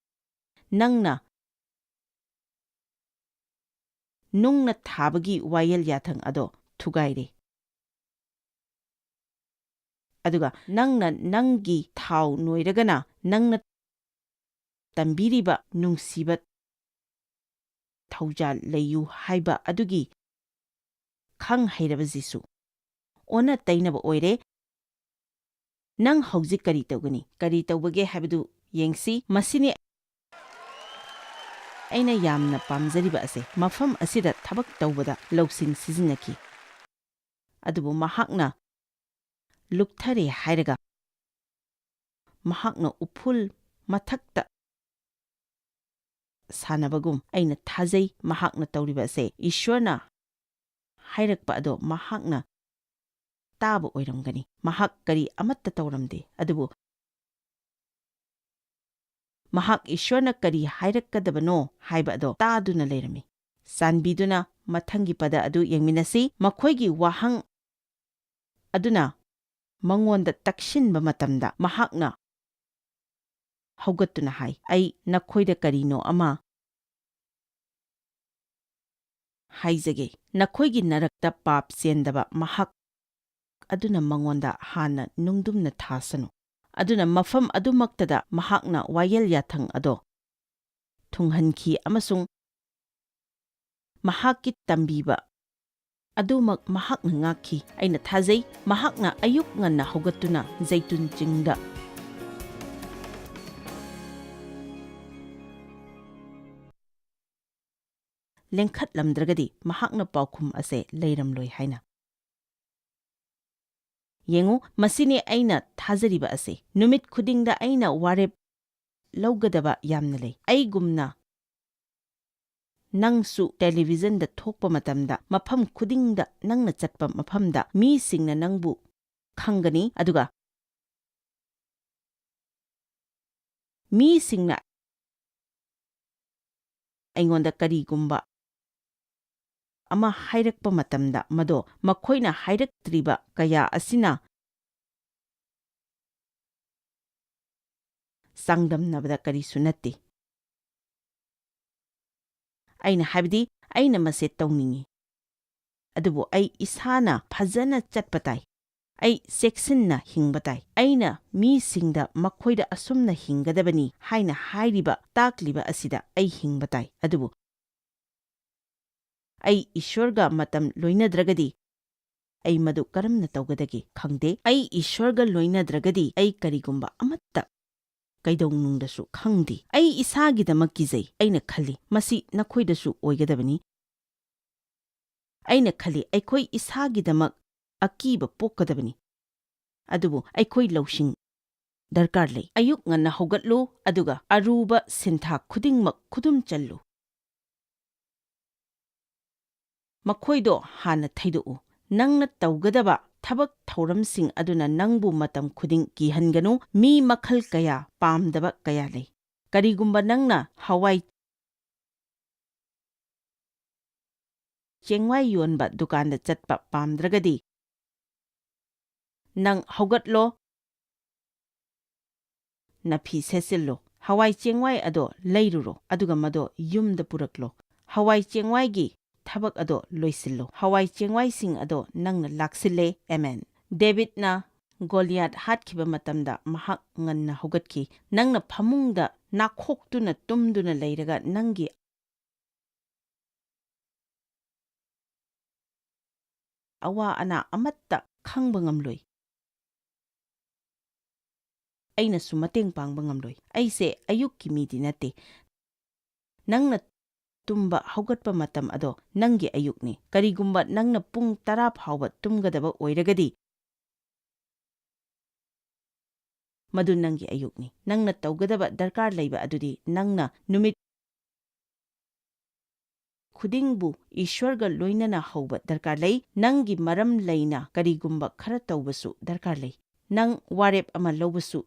ꯅꯪꯅ ꯅꯨꯡꯅ ꯊꯥꯕꯒꯤ ꯋꯥꯌꯦꯜ ꯌꯥꯊꯪ ꯑꯗꯣ ꯊꯨꯒꯥꯏꯔꯦ꯫ ꯑꯗꯨꯒ ꯅꯪꯅ ꯅꯪꯒꯤ ꯊꯥꯎ ꯅꯣꯏꯔꯒꯅ ꯅꯪꯅ ꯇꯝꯕꯤꯔꯤꯕ ꯅꯨꯡꯁꯤꯕ ꯊꯧꯖꯥꯜ ꯂꯩꯌꯨ ꯍꯥꯏꯕ ꯑꯗꯨꯒꯤ ꯈꯪ ꯍꯩꯔꯕ ꯖꯤꯁꯨ꯫ ꯑꯣꯟꯅ ꯇꯩꯅꯕ ꯑꯣꯏꯔꯦ꯫ ꯅꯪ ꯍꯧꯖꯤꯛ ꯀꯔꯤ ꯇꯧꯒꯅꯤ? ꯀꯔꯤ ꯇꯧꯕꯒꯦ ꯍꯥꯏꯕꯗꯨ ꯌꯦꯡꯁꯤ꯫ ꯃꯁꯤꯅꯤ ꯑꯩꯅ ꯌꯥꯝꯅ ꯄꯥꯝꯖꯔꯤꯕ ꯑꯁꯦ꯫ ꯃꯐꯝ ꯑꯁꯤꯗ ꯊꯕꯛ ꯇꯧꯕꯗ ꯂꯧꯁꯤꯡ ꯁꯤꯖꯤꯟꯅꯈꯤ꯫ ꯑꯗꯨꯕꯨ ꯃꯍꯥꯛꯅ ꯂꯨꯞꯊꯔꯦ ꯍꯥꯏꯔꯒ ꯃꯍꯥꯛꯅ ꯎꯐꯨꯜ ꯃꯊꯛꯇ ꯁꯥꯟꯅꯕꯒꯨꯝ, ꯑꯩꯅ ꯊꯥꯖꯩ ꯃꯍꯥꯛꯅ ꯇꯧꯔꯤꯕ ꯑꯁꯦ ꯏꯁ꯭ꯋꯔꯅ ꯍꯥꯏꯔꯛꯄ ꯑꯗꯣ ꯃꯍꯥꯛꯅ ꯇꯥꯕ ꯑꯣꯏꯔꯝꯒꯅꯤ꯫ ꯃꯍꯥꯛ ꯀꯔꯤ ꯑꯃꯠꯇ ꯇꯧꯔꯝꯗꯦ, ꯑꯗꯨꯕꯨ ꯃꯍꯥꯛ ꯏꯁ꯭ꯋꯔꯅ ꯀꯔꯤ ꯍꯥꯏꯔꯛꯀꯗꯕꯅꯣ ꯍꯥꯏꯕ ꯑꯗꯣ ꯇꯥꯗꯨꯅ ꯂꯩꯔꯝꯃꯤ꯫ ꯆꯥꯟꯕꯤꯗꯨꯅ ꯃꯊꯪꯒꯤ ꯄꯗ ꯑꯗꯨ ꯌꯦꯡꯃꯤꯟꯅꯁꯤ꯫ ꯃꯈꯣꯏꯒꯤ ꯋꯥꯍꯪ ꯑꯗꯨꯅ ꯃꯉꯣꯟꯗ ꯇꯛꯁꯤꯟꯕ ꯃꯇꯝꯗ ꯃꯍꯥꯛꯅ ꯍꯧꯒꯠꯇꯨꯅ ꯍꯥꯏ, "ꯑꯩ ꯅꯈꯣꯏꯗ ꯀꯔꯤꯅꯣ ꯑꯃ ꯍꯥꯏꯖꯒꯦ꯫ ꯅꯈꯣꯏꯒꯤ ꯅꯔꯛꯇ ꯄꯥꯞ ꯆꯦꯟꯗꯕ ꯃꯍꯥꯛ ꯑꯗꯨꯅ ꯃꯉꯣꯟꯗ ꯍꯥꯟꯅ ꯅꯨꯡꯗꯨꯝꯅ ꯊꯥꯁꯅꯨ꯫" ꯑꯗꯨꯅ ꯃꯐꯝ ꯑꯗꯨꯃꯛꯇꯗ ꯃꯍꯥꯛꯅ ꯋꯥꯌꯦꯜ ꯌꯥꯊꯪ ꯑꯗꯣ ꯊꯨꯡꯍꯟꯈꯤ ꯑꯃꯁꯨꯡ ꯃꯍꯥꯛꯀꯤ ꯇꯝꯕꯤꯕ ꯑꯗꯨꯃꯛ ꯃꯍꯥꯛꯅ ꯉꯥꯛꯈꯤ꯫ ꯑꯩꯅ ꯊꯥꯖꯩ, ꯃꯍꯥꯛꯅ ꯑꯌꯨꯛ ꯉꯟꯅ ꯍꯧꯒꯠꯇꯨꯅ ꯖꯩꯇꯨꯟ ꯆꯤꯡꯗ ꯂꯦꯡꯈꯠꯂꯝꯗ꯭ꯔꯒꯗꯤ ꯃꯍꯥꯛꯅ ꯄꯥꯎꯈꯨꯝ ꯑꯁꯦ ꯂꯩꯔꯝꯂꯣꯏ ꯍꯥꯏꯅ꯫ ꯌꯦꯡꯉꯨ, ꯃꯁꯤꯅꯤ ꯑꯩꯅ ꯊꯥꯖꯔꯤꯕ ꯑꯁꯤ꯫ ꯅꯨꯃꯤꯠ ꯈꯨꯗꯤꯡꯗ ꯑꯩꯅ ꯋꯥꯔꯦꯞ ꯂꯧꯒꯗꯕ ꯌꯥꯝꯅ ꯂꯩ꯫ ꯑꯩꯒꯨꯝꯅ ꯅꯪꯁꯨ ꯇꯦꯂꯤꯚꯤꯖꯟꯗ ꯊꯣꯛꯄ ꯃꯇꯝꯗ, ꯃꯐꯝ ꯈꯨꯗꯤꯡꯗ ꯅꯪꯅ ꯆꯠꯄ ꯃꯐꯝꯗ ꯃꯤꯁꯤꯡꯅ ꯅꯪꯕꯨ ꯈꯪꯒꯅꯤ, ꯑꯗꯨꯒ ꯃꯤꯁꯤꯡꯅ ꯑꯩꯉꯣꯟꯗ ꯀꯔꯤꯒꯨꯝꯕ ꯑꯃ ꯍꯥꯏꯔꯛꯄ ꯃꯇꯝꯗ, ꯃꯗꯣ ꯃꯈꯣꯏꯅ ꯍꯥꯏꯔꯛꯇ꯭ꯔꯤꯕ ꯀꯌꯥ ꯑꯁꯤꯅ ꯆꯥꯡꯗꯝꯅꯕꯗ ꯀꯔꯤꯁꯨ ꯅꯠꯇꯦ꯫ ꯑꯩꯅ ꯍꯥꯏꯕꯗꯤ, ꯑꯩꯅ ꯃꯁꯤ ꯇꯧꯅꯤꯡꯏ, ꯑꯗꯨꯕꯨ ꯑꯩ ꯏꯁꯥꯅ ꯐꯖꯅ ꯆꯠꯄ ꯇꯥꯏ꯫ ꯑꯩ ꯆꯦꯛꯁꯤꯟꯅ ꯍꯤꯡꯕ ꯇꯥꯏ꯫ ꯑꯩꯅ ꯃꯤꯁꯤꯡꯗ ꯃꯈꯣꯏꯗ ꯑꯁꯨꯝꯅ ꯍꯤꯡꯒꯗꯕꯅꯤ ꯍꯥꯏꯅ ꯍꯥꯏꯔꯤꯕ, ꯇꯥꯛꯂꯤꯕ ꯑꯁꯤꯗ ꯑꯩ ꯍꯤꯡꯕ ꯇꯥꯏ꯫ ꯑꯗꯨꯕꯨ ꯑꯩ ꯏꯁ꯭ꯋꯔꯒ ꯃꯇꯝ ꯂꯣꯏꯅꯗ꯭ꯔꯒꯗꯤ ꯑꯩ ꯃꯗꯨ ꯀꯔꯝꯅ ꯇꯧꯒꯗꯒꯦ? ꯈꯪꯗꯦ꯫ ꯑꯩ ꯏꯁ꯭ꯋꯔꯒ ꯂꯣꯏꯅꯗ꯭ꯔꯒꯗꯤ ꯑꯩ ꯀꯔꯤꯒꯨꯝꯕ ꯑꯃꯠꯇ ꯀꯩꯗꯧꯅꯨꯡꯗꯁꯨ ꯈꯪꯗꯦ꯫ ꯑꯩ ꯏꯁꯥꯒꯤꯗꯃꯛ ꯀꯤꯖꯩ꯫ ꯑꯩꯅ ꯈꯜꯂꯤ, ꯃꯁꯤ ꯅꯈꯣꯏꯗꯁꯨ ꯑꯣꯏꯒꯗꯕꯅꯤ꯫ ꯑꯩꯅ ꯈꯜꯂꯤ, ꯑꯩꯈꯣꯏ ꯏꯁꯥꯒꯤꯗꯃꯛ ꯑꯀꯤꯕ ꯄꯣꯛꯀꯗꯕꯅꯤ꯫ ꯑꯗꯨꯕꯨ ꯑꯩꯈꯣꯏ ꯂꯧꯁꯤꯡ ꯗꯔꯀꯥꯔ ꯂꯩ꯫ ꯑꯌꯨꯛ ꯉꯟꯅ ꯍꯧꯒꯠꯂꯨ, ꯑꯗꯨꯒ ꯑꯔꯨꯕ ꯁꯤꯟꯊꯥ ꯈꯨꯗꯤꯡꯃꯛ ꯈꯨꯗꯨꯝ ꯆꯜꯂꯨ꯫ ꯃꯈꯣꯏꯗꯣ ꯍꯥꯟꯅ ꯊꯩꯗꯣꯛꯎ꯫ ꯅꯪꯅ ꯇꯧꯒꯗꯕ ꯊꯕꯛ ꯊꯧꯔꯝꯁꯤꯡ ꯑꯗꯨꯅ ꯅꯪꯕꯨ ꯃꯇꯝ ꯈꯨꯗꯤꯡ ꯀꯤꯍꯟꯒꯅꯨ꯫ ꯃꯤ ꯃꯈꯜ ꯀꯌꯥ, ꯄꯥꯝꯗꯕ ꯀꯌꯥ ꯂꯩ꯫ ꯀꯔꯤꯒꯨꯝꯕ ꯅꯪꯅ ꯍꯋꯥꯏ ꯆꯦꯡꯋꯥꯏ ꯌꯣꯟꯕ ꯗꯨꯀꯥꯟꯗ ꯆꯠꯄ ꯄꯥꯝꯗ꯭ꯔꯒꯗꯤ, ꯅꯪ ꯍꯧꯒꯠꯂꯣ, ꯅꯐꯤ ꯁꯦꯠꯆꯤꯜꯂꯣ, ꯍꯋꯥꯏ ꯆꯦꯡꯋꯥꯏ ꯑꯗꯣ ꯂꯩꯔꯨꯔꯣ, ꯑꯗꯨꯒ ꯃꯗꯣ ꯌꯨꯝꯗ ꯄꯨꯔꯛꯂꯣ꯫ ꯍꯋꯥꯏ ꯆꯦꯡꯋꯥꯏꯒꯤ ꯊꯕꯛ ꯑꯗꯣ ꯂꯣꯏꯁꯤꯜꯂꯣ꯫ ꯍꯋꯥꯏ ꯆꯦꯡꯋꯥꯏꯁꯤꯡ ꯑꯗꯣ ꯅꯪꯅ ꯂꯥꯛꯁꯤꯜꯂꯦ꯫ ꯑꯦꯃꯦꯟ꯫ ꯗꯦꯕꯤꯗꯅ ꯒꯣꯂꯤꯌꯥꯠ ꯍꯥꯠꯈꯤꯕ ꯃꯇꯝꯗ ꯃꯍꯥꯛ ꯉꯟꯅ ꯍꯧꯒꯠꯈꯤ꯫ ꯅꯪꯅ ꯐꯃꯨꯡꯗ ꯅꯥꯈꯣꯛꯇꯨꯅ ꯇꯨꯝꯗꯨꯅ ꯂꯩꯔꯒ ꯅꯪꯒꯤ ꯑꯋꯥ ꯑꯅꯥ ꯑꯃꯠꯇ ꯈꯪꯕ ꯉꯝꯂꯣꯏ꯫ ꯑꯩꯅꯁꯨ ꯃꯇꯦꯡ ꯄꯥꯡꯕ ꯉꯝꯂꯣꯏ꯫ ꯑꯩꯁꯦ ꯑꯌꯨꯛꯀꯤ ꯃꯤꯗꯤ ꯅꯠꯇꯦ꯫ ꯅꯪꯅ ꯇꯨꯝꯕ ꯍꯧꯒꯠꯄ ꯃꯇꯝ ꯑꯗꯣ ꯅꯪꯒꯤ ꯑꯌꯨꯛꯅꯤ꯫ ꯀꯔꯤꯒꯨꯝꯕ ꯅꯪꯅ ꯄꯨꯡ ꯇꯔꯥ ꯐꯥꯎꯕ ꯇꯨꯝꯒꯗꯕ ꯑꯣꯏꯔꯒꯗꯤ, ꯃꯗꯨ ꯅꯪꯒꯤ ꯑꯌꯨꯛꯅꯤ꯫ ꯅꯪꯅ ꯇꯧꯒꯗꯕ ꯗꯔꯀꯥꯔ ꯂꯩꯕ ꯑꯗꯨꯗꯤ ꯅꯪꯅ ꯅꯨꯃꯤꯠ ꯈꯨꯗꯤꯡꯕꯨ ꯏꯁ꯭ꯋꯔꯒ ꯂꯣꯏꯅꯅ ꯍꯧꯕ ꯗꯔꯀꯥꯔ ꯂꯩ꯫ ꯅꯪꯒꯤ ꯃꯔꯝ ꯂꯩꯅ ꯀꯔꯤꯒꯨꯝꯕ ꯈꯔ ꯇꯧꯕꯁꯨ ꯗꯔꯀꯥꯔ ꯂꯩ꯫ ꯅꯪ ꯋꯥꯔꯦꯞ ꯑꯃ ꯂꯧꯕꯁꯨ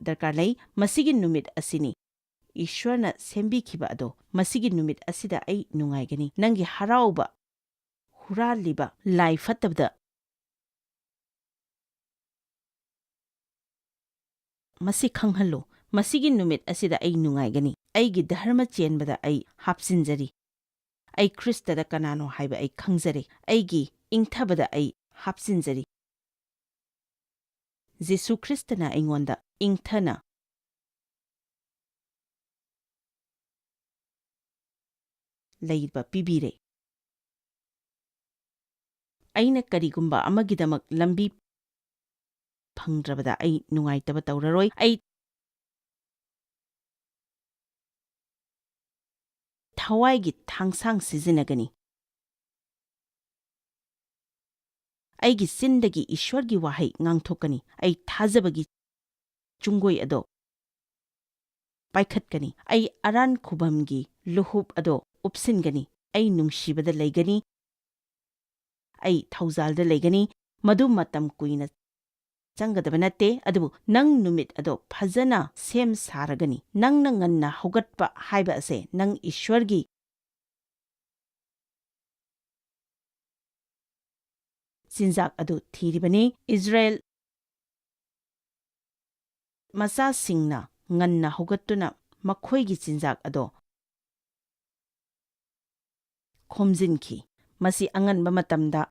ꯗꯔꯀꯥꯔ ꯂꯩ꯫ ꯃꯁꯤꯒꯤ ꯅꯨꯃꯤꯠ ꯑꯁꯤꯅꯤ꯫ ꯏꯁ꯭ꯋꯔꯅ ꯁꯦꯝꯕꯤꯈꯤꯕ ꯑꯗꯣ, ꯃꯁꯤꯒꯤ ꯅꯨꯃꯤꯠ ꯑꯁꯤꯗ ꯑꯩ ꯅꯨꯡꯉꯥꯏꯒꯅꯤ꯫ ꯅꯪꯒꯤ ꯍꯔꯥꯎꯕ ꯍꯨꯔꯥꯜꯂꯤꯕ ꯂꯥꯏ ꯐꯠꯇꯕꯗ ꯃꯁꯤ ꯈꯪꯍꯜꯂꯨ, "ꯃꯁꯤꯒꯤ ꯅꯨꯃꯤꯠ ꯑꯁꯤꯗ ꯑꯩ ꯅꯨꯡꯉꯥꯏꯒꯅꯤ꯫ ꯑꯩꯒꯤ ꯙꯔꯃ ꯆꯦꯟꯕꯗ ꯑꯩ ꯍꯥꯞꯆꯤꯟꯖꯔꯤ꯫ ꯑꯩ ꯈ꯭ꯔꯤꯁꯇꯗ ꯀꯅꯥꯅꯣ ꯍꯥꯏꯕ ꯑꯩ ꯈꯪꯖꯔꯦ꯫ ꯑꯩꯒꯤ ꯏꯪꯊꯕꯗ ꯑꯩ ꯍꯥꯞꯆꯤꯟꯖꯔꯤ"꯫ ꯖꯤꯁꯨ ꯈ꯭ꯔꯤꯁꯇꯅ ꯑꯩꯉꯣꯟꯗ ꯏꯪꯊꯅ ꯂꯩꯕ ꯄꯤꯕꯤꯔꯦ꯫ ꯑꯩꯅ ꯀꯔꯤꯒꯨꯝꯕ ꯑꯃꯒꯤꯗꯃꯛ ꯂꯝꯕꯤ ꯐꯪꯗ꯭ꯔꯕꯗ ꯑꯩ ꯅꯨꯡꯉꯥꯏꯇꯕ ꯇꯧꯔꯔꯣꯏ꯫ ꯑꯩ ꯊꯋꯥꯏꯒꯤ ꯊꯥꯡꯁꯥꯡ ꯁꯤꯖꯤꯟꯅꯒꯅꯤ꯫ ꯑꯩꯒꯤ ꯆꯤꯟꯗꯒꯤ ꯏꯁ꯭ꯋꯔꯒꯤ ꯋꯥꯍꯩ ꯉꯥꯡꯊꯣꯛꯀꯅꯤ꯫ ꯑꯩ ꯊꯥꯖꯕꯒꯤ ꯆꯨꯡꯒꯣꯏ ꯑꯗꯣ ꯄꯥꯏꯈꯠꯀꯅꯤ꯫ ꯑꯩ ꯑꯔꯥꯟ ꯈꯨꯕꯝꯒꯤ ꯂꯨꯍꯨꯞ ꯑꯗꯣ ꯎꯞꯁꯤꯟꯒꯅꯤ꯫ ꯑꯩ ꯅꯨꯡꯁꯤꯕꯗ ꯂꯩꯒꯅꯤ꯫ ꯑꯩ ꯊꯧꯖꯥꯜꯗ ꯂꯩꯒꯅꯤ꯫ ꯃꯗꯨ ꯃꯇꯝ ꯀꯨꯏꯅ ꯆꯪꯒꯗꯕ ꯅꯠꯇꯦ, ꯑꯗꯨꯕꯨ ꯅꯪ ꯅꯨꯃꯤꯠ ꯑꯗꯣ ꯐꯖꯅ ꯁꯦꯝ ꯁꯥꯔꯒꯅꯤ꯫ ꯅꯪꯅ ꯉꯟꯅ ꯍꯧꯒꯠꯄ ꯍꯥꯏꯕ ꯑꯁꯦ ꯅꯪ ꯏꯁ꯭ꯋꯔꯒꯤ ꯆꯤꯟꯖꯥꯛ ꯑꯗꯨ ꯊꯤꯔꯤꯕꯅꯤ꯫ ꯏꯁ꯭ꯔꯥꯌꯦꯜ ꯃꯆꯥꯁꯤꯡꯅ ꯉꯟꯅ ꯍꯧꯒꯠꯇꯨꯅ ꯃꯈꯣꯏꯒꯤ ꯆꯤꯟꯖꯥꯛ ꯑꯗꯣ ꯈꯣꯝꯖꯤꯟꯈꯤ꯫ ꯃꯁꯤ ꯑꯉꯟꯕ ꯃꯇꯝꯗ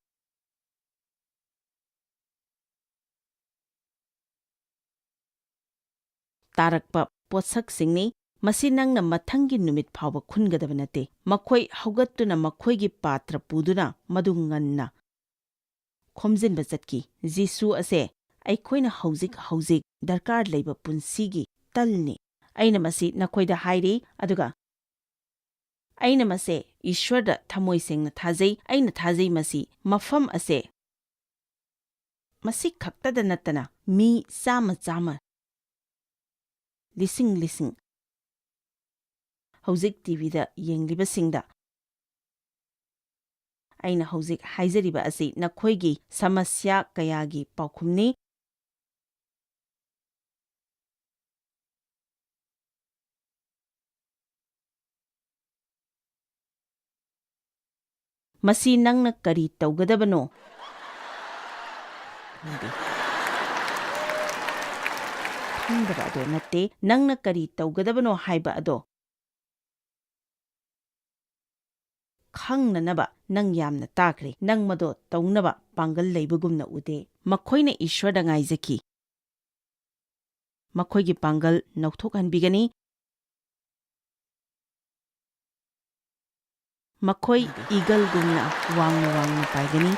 ꯇꯥꯔꯛꯄ ꯄꯣꯠꯁꯛꯁꯤꯡꯅꯤ꯫ ꯃꯁꯤ ꯅꯪꯅ ꯃꯊꯪꯒꯤ ꯅꯨꯃꯤꯠ ꯐꯥꯎꯕ ꯈꯨꯟꯒꯗꯕ ꯅꯠꯇꯦ꯫ ꯃꯈꯣꯏ ꯍꯧꯒꯠꯇꯨꯅ ꯃꯈꯣꯏꯒꯤ ꯄꯥꯇ꯭ꯔ ꯄꯨꯗꯨꯅ ꯃꯗꯨ ꯉꯟꯅ ꯈꯣꯝꯖꯤꯟꯕ ꯆꯠꯈꯤ꯫ ꯖꯤꯁꯨ ꯑꯁꯦ ꯑꯩꯈꯣꯏꯅ ꯍꯧꯖꯤꯛ ꯍꯧꯖꯤꯛ ꯗꯔꯀꯥꯔ ꯂꯩꯕ ꯄꯨꯟꯁꯤꯒꯤ ꯇꯜꯅꯤ꯫ ꯑꯩꯅ ꯃꯁꯤ ꯅꯈꯣꯏꯗ ꯍꯥꯏꯔꯤ, ꯑꯗꯨꯒ ꯑꯩꯅ ꯃꯁꯦ ꯏꯁ꯭ꯋꯔꯗ ꯊꯃꯣꯏ ꯁꯦꯡꯅ ꯊꯥꯖꯩ꯫ ꯑꯩꯅ ꯊꯥꯖꯩ ꯃꯁꯤ ꯃꯐꯝ ꯑꯁꯦ ꯃꯁꯤ ꯈꯛꯇꯗ ꯅꯠꯇꯅ ꯃꯤ ꯆꯥꯝꯃ ꯆꯥꯝꯃ, ꯂꯤꯁꯤꯡ ꯂꯤꯁꯤꯡ ꯍꯧꯖꯤꯛ ꯇꯤ ꯚꯤꯗ ꯌꯦꯡꯂꯤꯕꯁꯤꯡꯗ ꯑꯩꯅ ꯍꯧꯖꯤꯛ ꯍꯥꯏꯖꯔꯤꯕ ꯑꯁꯤ ꯅꯈꯣꯏꯒꯤ ꯁꯃꯁ꯭ꯌꯥ ꯀꯌꯥꯒꯤ ꯄꯥꯎꯈꯨꯝꯅꯤ꯫ ꯃꯁꯤ ꯅꯪꯅ ꯀꯔꯤ ꯇꯧꯒꯗꯕꯅꯣ? ꯈꯪꯗꯦ꯫ ꯈꯪꯗꯕ ꯑꯗꯣ ꯅꯠꯇꯦ, ꯅꯪꯅ ꯀꯔꯤ ꯇꯧꯒꯗꯕꯅꯣ ꯍꯥꯏꯕ ꯑꯗꯣ ꯈꯪꯅꯅꯕ ꯅꯪ ꯌꯥꯝꯅ ꯇꯥꯈ꯭ꯔꯦ꯫ ꯅꯪ ꯃꯗꯣ ꯇꯧꯅꯕ ꯄꯥꯡꯒꯜ ꯂꯩꯕꯒꯨꯝꯅ ꯎꯗꯦ꯫ ꯃꯈꯣꯏꯅ ꯏꯁ꯭ꯋꯔꯗ ꯉꯥꯏꯖꯈꯤ꯫ ꯃꯈꯣꯏꯒꯤ ꯄꯥꯡꯒꯜ ꯅꯧꯊꯣꯛꯍꯟꯕꯤꯒꯅꯤ꯫ ꯃꯈꯣꯏ ꯏꯒꯜꯒꯨꯝꯅ ꯋꯥꯡꯅ ꯋꯥꯡꯅ ꯄꯥꯏꯒꯅꯤ꯫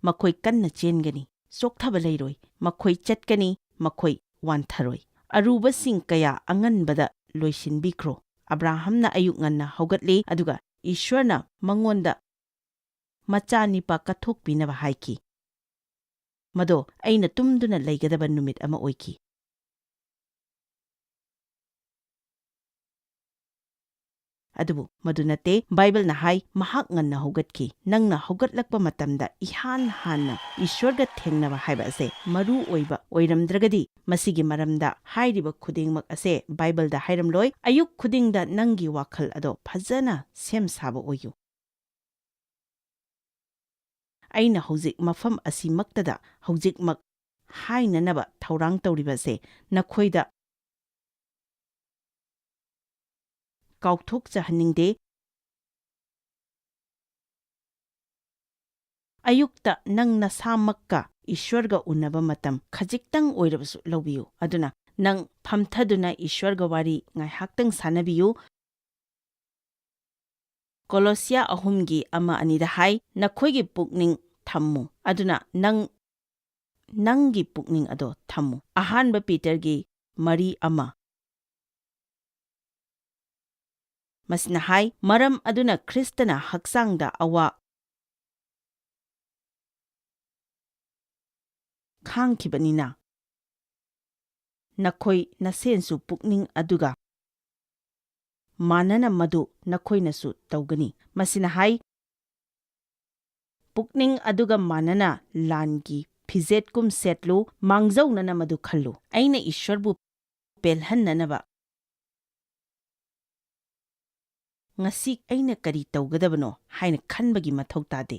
ꯃꯈꯣꯏ ꯀꯟꯅ ꯆꯦꯟꯒꯅꯤ, ꯆꯣꯛꯊꯕ ꯂꯩꯔꯣꯏ꯫ ꯃꯈꯣꯏ ꯆꯠꯀꯅꯤ, ꯃꯈꯣꯏ ꯋꯥꯟꯊꯔꯣꯏ꯫ ꯑꯔꯨꯕꯁꯤꯡ ꯀꯌꯥ ꯑꯉꯟꯕꯗ ꯂꯣꯏꯁꯤꯟꯕꯤꯈ꯭ꯔꯣ꯫ ꯑꯕ꯭ꯔꯥꯍꯝꯅ ꯑꯌꯨꯛ ꯉꯟꯅ ꯍꯧꯒꯠꯂꯤ, ꯑꯗꯨꯒ ꯏꯁ꯭ꯋꯔꯅ ꯃꯉꯣꯟꯗ ꯃꯆꯥꯅꯤꯄꯥ ꯀꯠꯊꯣꯛꯄꯤꯅꯕ ꯍꯥꯏꯈꯤ꯫ ꯃꯗꯣ ꯑꯩꯅ ꯇꯨꯝꯗꯨꯅ ꯂꯩꯒꯗꯕ ꯅꯨꯃꯤꯠ ꯑꯃ ꯑꯣꯏꯈꯤ꯫ ꯑꯗꯨꯕꯨ ꯃꯗꯨ ꯅꯠꯇꯦ꯫ ꯕꯥꯏꯕꯜꯅ ꯍꯥꯏ, "ꯃꯍꯥꯛ ꯉꯟꯅ ꯍꯧꯒꯠꯈꯤ꯫" ꯅꯪꯅ ꯍꯧꯒꯠꯂꯛꯄ ꯃꯇꯝꯗ ꯏꯍꯥꯟ ꯍꯥꯟꯅ ꯏꯁ꯭ꯋꯔꯒ ꯊꯦꯡꯅꯕ ꯍꯥꯏꯕ ꯑꯁꯦ ꯃꯔꯨ ꯑꯣꯏꯕ ꯑꯣꯏꯔꯝꯗ꯭ꯔꯒꯗꯤ, ꯃꯁꯤꯒꯤ ꯃꯔꯝꯗ ꯍꯥꯏꯔꯤꯕ ꯈꯨꯗꯤꯡꯃꯛ ꯑꯁꯦ ꯕꯥꯏꯕꯜꯗ ꯍꯥꯏꯔꯝꯂꯣꯏ꯫ ꯑꯌꯨꯛ ꯈꯨꯗꯤꯡꯗ ꯅꯪꯒꯤ ꯋꯥꯈꯜ ꯑꯗꯣ ꯐꯖꯅ ꯁꯦꯝ ꯁꯥꯕ ꯑꯣꯏꯌꯨ꯫ ꯑꯩꯅ ꯍꯧꯖꯤꯛ ꯃꯐꯝ ꯑꯁꯤꯃꯛꯇꯗ ꯍꯧꯖꯤꯛꯃꯛ ꯍꯥꯏꯅꯅꯕ ꯊꯧꯔꯥꯡ ꯇꯧꯔꯤꯕꯁꯦ ꯅꯈꯣꯏꯗ ꯀꯥꯎꯊꯣꯛꯆꯍꯟꯅꯤꯡꯗꯦ꯫ ꯑꯌꯨꯛꯇ ꯅꯪ ꯅꯁꯥꯃꯛꯀ ꯏꯁ꯭ꯋꯔꯒ ꯎꯅꯕ ꯃꯇꯝ ꯈꯖꯤꯛꯇꯪ ꯑꯣꯏꯔꯕꯁꯨ ꯂꯧꯕꯤꯌꯨ꯫ ꯑꯗꯨꯅ ꯅꯪ ꯐꯝꯊꯗꯨꯅ ꯏꯁ꯭ꯋꯔꯒ ꯋꯥꯔꯤ ꯉꯥꯏꯍꯥꯛꯇꯪ ꯁꯥꯟꯅꯕꯤꯌꯨ꯫ ꯀꯣꯂꯣꯁꯤꯌꯥ ꯑꯍꯨꯝꯒꯤ ꯑꯃ ꯑꯅꯤꯗ ꯍꯥꯏ, "ꯅꯈꯣꯏꯒꯤ ꯄꯨꯛꯅꯤꯡ ꯊꯝꯃꯨ꯫" ꯑꯗꯨꯅ ꯅꯪ, ꯅꯪꯒꯤ ꯄꯨꯛꯅꯤꯡ ꯑꯗꯣ ꯊꯝꯃꯨ꯫ ꯑꯍꯥꯟꯕ ꯄꯤꯇꯔꯒꯤ ꯃꯔꯤ ꯑꯃ꯫ ꯃꯁꯤꯅ ꯍꯥꯏ, "ꯃꯔꯝ ꯑꯗꯨꯅ ꯈ꯭ꯔꯤꯁꯇꯅ ꯍꯛꯆꯥꯡꯗ ꯑꯋꯥ ꯈꯥꯡꯈꯤꯕꯅꯤꯅ, ꯅꯈꯣꯏ ꯅꯁꯦꯟꯁꯨ ꯄꯨꯛꯅꯤꯡ ꯑꯗꯨꯒ ꯃꯥꯟꯅꯅ ꯃꯗꯨ ꯅꯈꯣꯏꯅꯁꯨ ꯇꯧꯒꯅꯤ꯫" ꯃꯁꯤꯅ ꯍꯥꯏ, ꯄꯨꯛꯅꯤꯡ ꯑꯗꯨꯒ ꯃꯥꯟꯅꯅ ꯂꯥꯟꯒꯤ ꯐꯤꯖꯦꯠꯀꯨꯝ ꯁꯦꯠꯂꯨ, ꯃꯥꯡꯖꯧꯅꯅ ꯃꯗꯨ ꯈꯜꯂꯨ꯫ ꯑꯩꯅ ꯏꯁ꯭ꯋꯔꯕꯨ ꯄꯦꯜꯍꯟꯅꯅꯕ ꯉꯁꯤ ꯑꯩꯅ ꯀꯔꯤ ꯇꯧꯒꯗꯕꯅꯣ ꯍꯥꯏꯅ ꯈꯟꯕꯒꯤ ꯃꯊꯧ ꯇꯥꯗꯦ꯫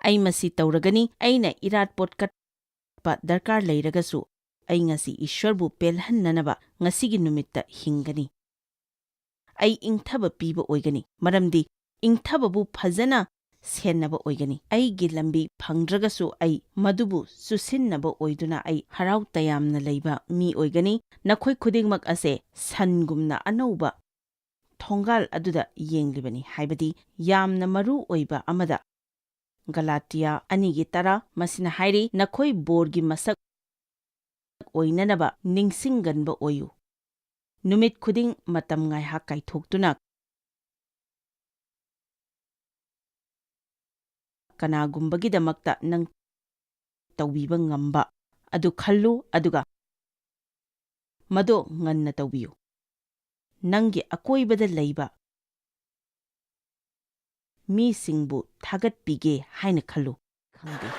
ꯑꯩ ꯃꯁꯤ ꯇꯧꯔꯒꯅꯤ, ꯑꯩꯅ ꯏꯔꯥꯠꯄꯣꯠ ꯀꯠꯄ ꯗꯔꯀꯥꯔ ꯂꯩꯔꯒꯁꯨ, ꯑꯩ ꯉꯁꯤ ꯏꯁ꯭ꯋꯔꯕꯨ ꯄꯦꯜꯍꯟꯅꯅꯕ ꯉꯁꯤꯒꯤ ꯅꯨꯃꯤꯠꯇ ꯍꯤꯡꯒꯅꯤ꯫ ꯑꯩ ꯏꯪꯊꯕ ꯄꯤꯕ ꯑꯣꯏꯒꯅꯤ, ꯃꯔꯝꯗꯤ ꯏꯪꯊꯕꯕꯨ ꯐꯖꯅ ꯁꯦꯟꯅꯕ ꯑꯣꯏꯒꯅꯤ꯫ ꯑꯩꯒꯤ ꯂꯝꯕꯤ ꯐꯪꯗ꯭ꯔꯒꯁꯨ ꯑꯩ ꯃꯗꯨꯕꯨ ꯆꯨꯁꯤꯟꯅꯕ ꯑꯣꯏꯗꯨꯅ ꯑꯩ ꯍꯔꯥꯎ ꯇꯌꯥꯝꯅ ꯂꯩꯕ ꯃꯤ ꯑꯣꯏꯒꯅꯤ꯫ ꯅꯈꯣꯏ ꯈꯨꯗꯤꯡꯃꯛ ꯑꯁꯦ ꯁꯟꯒꯨꯝꯅ ꯑꯅꯧꯕ ꯊꯣꯡꯒꯥꯜ ꯑꯗꯨꯗ ꯌꯦꯡꯂꯤꯕꯅꯤ, ꯍꯥꯏꯕꯗꯤ ꯌꯥꯝꯅ ꯃꯔꯨ ꯑꯣꯏꯕ ꯑꯃꯗ꯫ ꯒꯂꯥꯇꯤꯌꯥ ꯑꯅꯤꯒꯤ ꯇꯔꯥ, ꯃꯁꯤꯅ ꯍꯥꯏꯔꯤ, "ꯅꯈꯣꯏ ꯕꯣꯔꯒꯤ ꯃꯁꯛ ꯑꯣꯏꯅꯅꯕ ꯅꯤꯡꯁꯤꯡꯒꯟꯕ ꯑꯣꯏꯌꯨ꯫ ꯅꯨꯃꯤꯠ ꯈꯨꯗꯤꯡ ꯃꯇꯝ ꯉꯥꯏꯍꯥꯛ ꯀꯥꯏꯊꯣꯛꯇꯨꯅ ꯀꯅꯥꯒꯨꯝꯕꯒꯤꯗꯃꯛꯇ ꯅꯪ ꯇꯧꯕꯤꯕ ꯉꯝꯕ ꯑꯗꯨ ꯈꯜꯂꯨ, ꯑꯗꯨꯒ ꯃꯗꯨ ꯉꯟꯅ ꯇꯧꯕꯤꯌꯨ꯫ ꯅꯪꯒꯤ ꯑꯀꯣꯏꯕꯗ ꯂꯩꯕ ꯃꯤꯁꯤꯡꯕꯨ ꯊꯥꯒꯠꯄꯤꯒꯦ ꯍꯥꯏꯅ ꯈꯜꯂꯨ꯫" ꯈꯪꯗꯦ꯫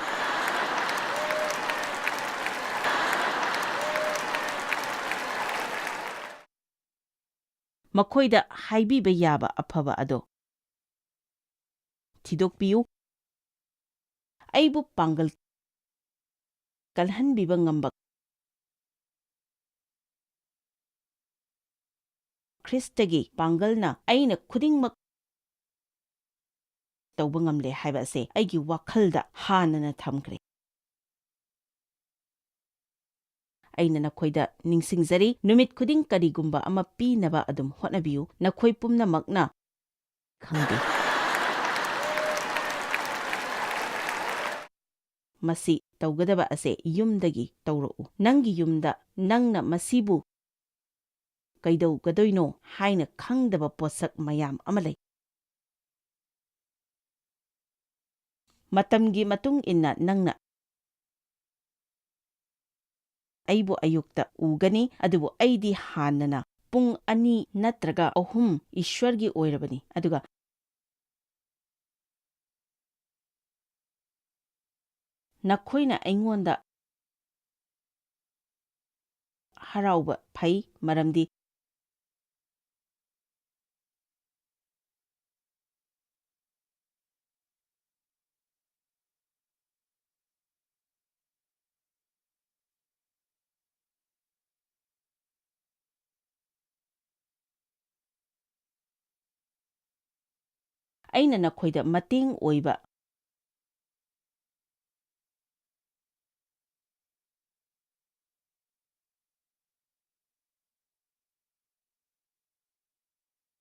ꯃꯈꯣꯏꯗ ꯍꯥꯏꯕꯤꯕ ꯌꯥꯕ ꯑꯐꯕ ꯑꯗꯣ ꯊꯤꯗꯣꯛꯄꯤꯌꯨ꯫ ꯑꯩꯕꯨ ꯄꯥꯡꯒꯜ ꯀꯜꯍꯟꯕꯤꯕ ꯉꯝꯕ ꯈ꯭ꯔꯤꯁꯇꯒꯤ ꯄꯥꯡꯒꯜꯅ ꯑꯩꯅ ꯈꯨꯗꯤꯡꯃꯛ ꯇꯧꯕ ꯉꯝꯂꯦ ꯍꯥꯏꯕ ꯑꯁꯦ ꯑꯩꯒꯤ ꯋꯥꯈꯜꯗ ꯍꯥꯟꯅꯅ ꯊꯝꯈ꯭ꯔꯦ꯫ ꯑꯩꯅ ꯅꯈꯣꯏꯗ ꯅꯤꯡꯁꯤꯡꯖꯔꯤ, ꯅꯨꯃꯤꯠ ꯈꯨꯗꯤꯡ ꯀꯔꯤꯒꯨꯝꯕ ꯑꯃ ꯄꯤꯅꯕ ꯑꯗꯨꯝ ꯍꯣꯠꯅꯕꯤꯌꯨ꯫ ꯅꯈꯣꯏ ꯄꯨꯝꯅꯃꯛꯅ ꯈꯪꯗꯦ꯫ ꯃꯁꯤ ꯇꯧꯒꯗꯕ ꯑꯁꯦ ꯌꯨꯝꯗꯒꯤ ꯇꯧꯔꯛꯎ꯫ ꯅꯪꯒꯤ ꯌꯨꯝꯗ ꯅꯪꯅ ꯃꯁꯤꯕꯨ ꯀꯩꯗꯧꯒꯗꯣꯏꯅꯣ ꯍꯥꯏꯅ ꯈꯪꯗꯕ ꯄꯣꯠꯁꯛ ꯃꯌꯥꯝ ꯑꯃ ꯂꯩ꯫ ꯃꯇꯝꯒꯤ ꯃꯇꯨꯡ ꯏꯟꯅ ꯅꯪꯅ ꯑꯩꯕꯨ ꯑꯌꯨꯛꯇ ꯎꯒꯅꯤ, ꯑꯗꯨꯕꯨ ꯑꯩꯗꯤ ꯍꯥꯟꯅꯅ ꯄꯨꯡ ꯑꯅꯤ ꯅꯠꯇ꯭ꯔꯒ ꯑꯍꯨꯝ ꯏꯁ꯭ꯋꯔꯒꯤ ꯑꯣꯏꯔꯕꯅꯤ, ꯑꯗꯨꯒ ꯅꯈꯣꯏꯅ ꯑꯩꯉꯣꯟꯗ ꯍꯔꯥꯎꯕ ꯐꯩ, ꯃꯔꯝꯗꯤ ꯑꯩꯅ ꯅꯈꯣꯏꯗ ꯃꯇꯦꯡ ꯑꯣꯏꯕ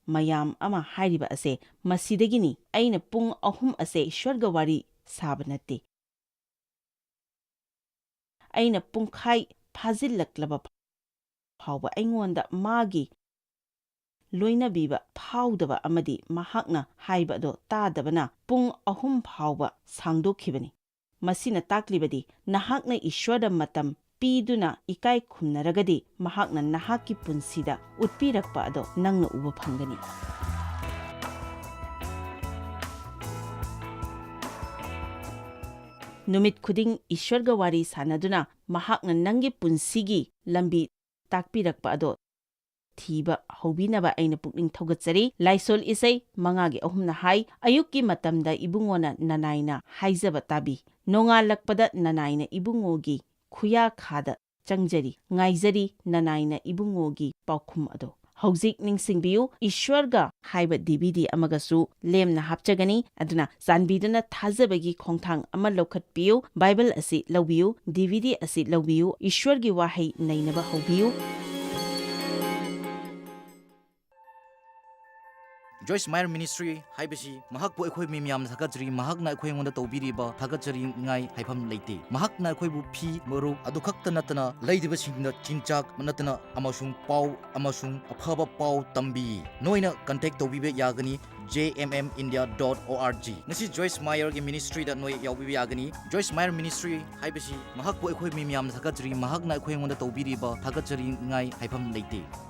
ꯃꯌꯥꯝ ꯑꯃ ꯍꯥꯏꯔꯤꯕ ꯑꯁꯦ ꯃꯁꯤꯗꯒꯤꯅꯤ꯫ ꯑꯩꯅ ꯄꯨꯡ ꯑꯍꯨꯝ ꯑꯁꯦ ꯏꯁ꯭ꯋꯔꯒ ꯋꯥꯔꯤ ꯁꯥꯕ ꯅꯠꯇꯦ꯫ ꯑꯩꯅ ꯄꯨꯡꯈꯥꯏ ꯐꯥꯖꯤꯜꯂꯛꯂꯕ ꯐꯥꯎꯕ ꯑꯩꯉꯣꯟꯗ ꯃꯥꯒꯤ ꯂꯣꯏꯅꯕꯤꯕ ꯐꯥꯎꯗꯕ ꯑꯃꯗꯤ ꯃꯍꯥꯛꯅ ꯍꯥꯏꯕ ꯑꯗꯣ ꯇꯥꯗꯕꯅ ꯄꯨꯡ ꯑꯍꯨꯝ ꯐꯥꯎꯕ ꯁꯥꯡꯗꯣꯛꯈꯤꯕꯅꯤ꯫ ꯃꯁꯤꯅ ꯇꯥꯛꯂꯤꯕꯗꯤ ꯅꯍꯥꯛꯅ ꯏꯁ꯭ꯋꯔꯗ ꯃꯇꯝ ꯄꯤꯗꯨꯅ ꯏꯀꯥꯏ ꯈꯨꯝꯅꯔꯒꯗꯤ ꯃꯍꯥꯛꯅ ꯅꯍꯥꯛꯀꯤ ꯄꯨꯟꯁꯤꯗ ꯎꯠꯄꯤꯔꯛꯄ ꯑꯗꯣ ꯅꯪꯅ ꯎꯕ ꯐꯪꯒꯅꯤ꯫ ꯅꯨꯃꯤꯠ ꯈꯨꯗꯤꯡ ꯏꯁ꯭ꯋꯔꯒ ꯋꯥꯔꯤ ꯁꯥꯟꯅꯗꯨꯅ ꯃꯍꯥꯛꯅ ꯅꯪꯒꯤ ꯄꯨꯟꯁꯤꯒꯤ ꯂꯝꯕꯤ ꯇꯥꯛꯄꯤꯔꯛꯄ ꯑꯗꯣ ꯊꯤꯕ ꯍꯧꯕꯤꯅꯕ ꯑꯩꯅ ꯄꯨꯛꯅꯤꯡ ꯊꯧꯒꯠꯆꯔꯤ꯫ ꯂꯥꯏꯁꯣꯜ ꯏꯁꯩ ꯃꯉꯥꯒꯤ ꯑꯍꯨꯝꯅ ꯍꯥꯏ, "ꯑꯌꯨꯛꯀꯤ ꯃꯇꯝꯗ ꯏꯕꯨꯡꯉꯣꯅ ꯅꯅꯥꯏꯅ ꯍꯥꯏꯖꯕ ꯇꯥꯕꯤ, ꯅꯣꯡꯉꯥꯜꯂꯛꯄꯗ ꯅꯅꯥꯏꯅ ꯏꯕꯨꯡꯉꯣꯒꯤ ꯈꯨꯌꯥꯈꯥꯗ ꯆꯪꯖꯔꯤ, ꯉꯥꯏꯖꯔꯤ ꯅꯅꯥꯏꯅ ꯏꯕꯨꯡꯉꯣꯒꯤ ꯄꯥꯎꯈꯨꯝ ꯑꯗꯣ"꯫ ꯍꯧꯖꯤꯛ ꯅꯤꯡꯁꯤꯡꯕꯤꯌꯨ, ꯏꯁ꯭ꯋꯔꯒ ꯍꯥꯏꯕ ꯗꯤ ꯚꯤ ꯗꯤ ꯑꯃꯒꯁꯨ ꯂꯦꯝꯅ ꯍꯥꯞꯆꯒꯅꯤ, ꯑꯗꯨꯅ ꯆꯥꯟꯕꯤꯗꯨꯅ ꯊꯥꯖꯕꯒꯤ ꯈꯣꯡꯊꯥꯡ ꯑꯃ ꯂꯧꯈꯠꯄꯤꯌꯨ, ꯕꯥꯏꯕꯜ ꯑꯁꯤ ꯂꯧꯕꯤꯌꯨ, ꯗꯤ ꯚꯤ ꯗꯤ ꯑꯁꯤ ꯂꯧꯕꯤꯌꯨ, ꯏꯁ꯭ꯋꯔꯒꯤ ꯋꯥꯍꯩ ꯅꯩꯅꯕ ꯍꯧꯕꯤꯌꯨ꯫ ꯖꯣꯏꯁ ꯃꯥꯌꯔ ꯃꯤꯅꯤꯁꯇ꯭ꯔꯤ ꯍꯥꯏꯕꯁꯤ ꯃꯍꯥꯛꯄꯨ ꯑꯩꯈꯣꯏ ꯃꯤ ꯃꯌꯥꯝꯅ ꯊꯥꯒꯠꯆꯔꯤ꯫ ꯃꯍꯥꯛꯅ ꯑꯩꯈꯣꯏ ꯑꯩꯉꯣꯟꯗ ꯇꯧꯕꯤꯔꯤꯕ ꯊꯥꯒꯠꯆꯔꯤꯉꯥꯏ ꯍꯥꯏꯐꯝ ꯂꯩꯇꯦ꯫ ꯃꯍꯥꯛꯅ ꯑꯩꯈꯣꯏꯕꯨ ꯐꯤ, ꯃꯔꯨꯞ ꯑꯗꯨ ꯈꯛꯇ ꯅꯠꯇꯅ ꯂꯩꯔꯤꯕꯁꯤꯡꯗ ꯆꯤꯟꯖꯥꯛ ꯅꯠꯇꯅ ꯑꯃꯁꯨꯡ ꯄꯥꯎ ꯑꯃꯁꯨꯡ ꯑꯐꯕ ꯄꯥꯎ ꯇꯝꯕꯤ꯫ ꯅꯣꯏꯅ ꯀꯟꯇꯦꯛ ꯇꯧꯕꯤꯕ ꯌꯥꯒꯅꯤ J M M India dot ꯑꯣ ꯑꯥꯔ ꯖꯤ꯫ ꯉꯁꯤ ꯖꯣꯏꯁ ꯃꯥꯌꯔꯒꯤ ꯃꯤꯅꯤꯁꯇ꯭ꯔꯤꯗ ꯅꯣꯏ ꯌꯥꯎꯕꯤꯕ ꯌꯥꯒꯅꯤ꯫ ꯖꯣꯏꯁ ꯃꯥꯌꯔ ꯃꯤꯅꯤꯁꯇ꯭ꯔꯤ ꯍꯥꯏꯕꯁꯤ ꯃꯍꯥꯛꯄꯨ ꯑꯩꯈꯣꯏ ꯃꯤ ꯃꯌꯥꯝꯅ ꯊꯥꯒꯠꯆꯔꯤ꯫ ꯃꯍꯥꯛꯅ ꯑꯩꯈꯣꯏ ꯑꯩꯉꯣꯟꯗ ꯇꯧꯕꯤꯔꯤꯕ ꯊꯥꯒꯠꯆꯔꯤꯉꯥꯏ ꯍꯥꯏꯐꯝ ꯂꯩꯇꯦ꯫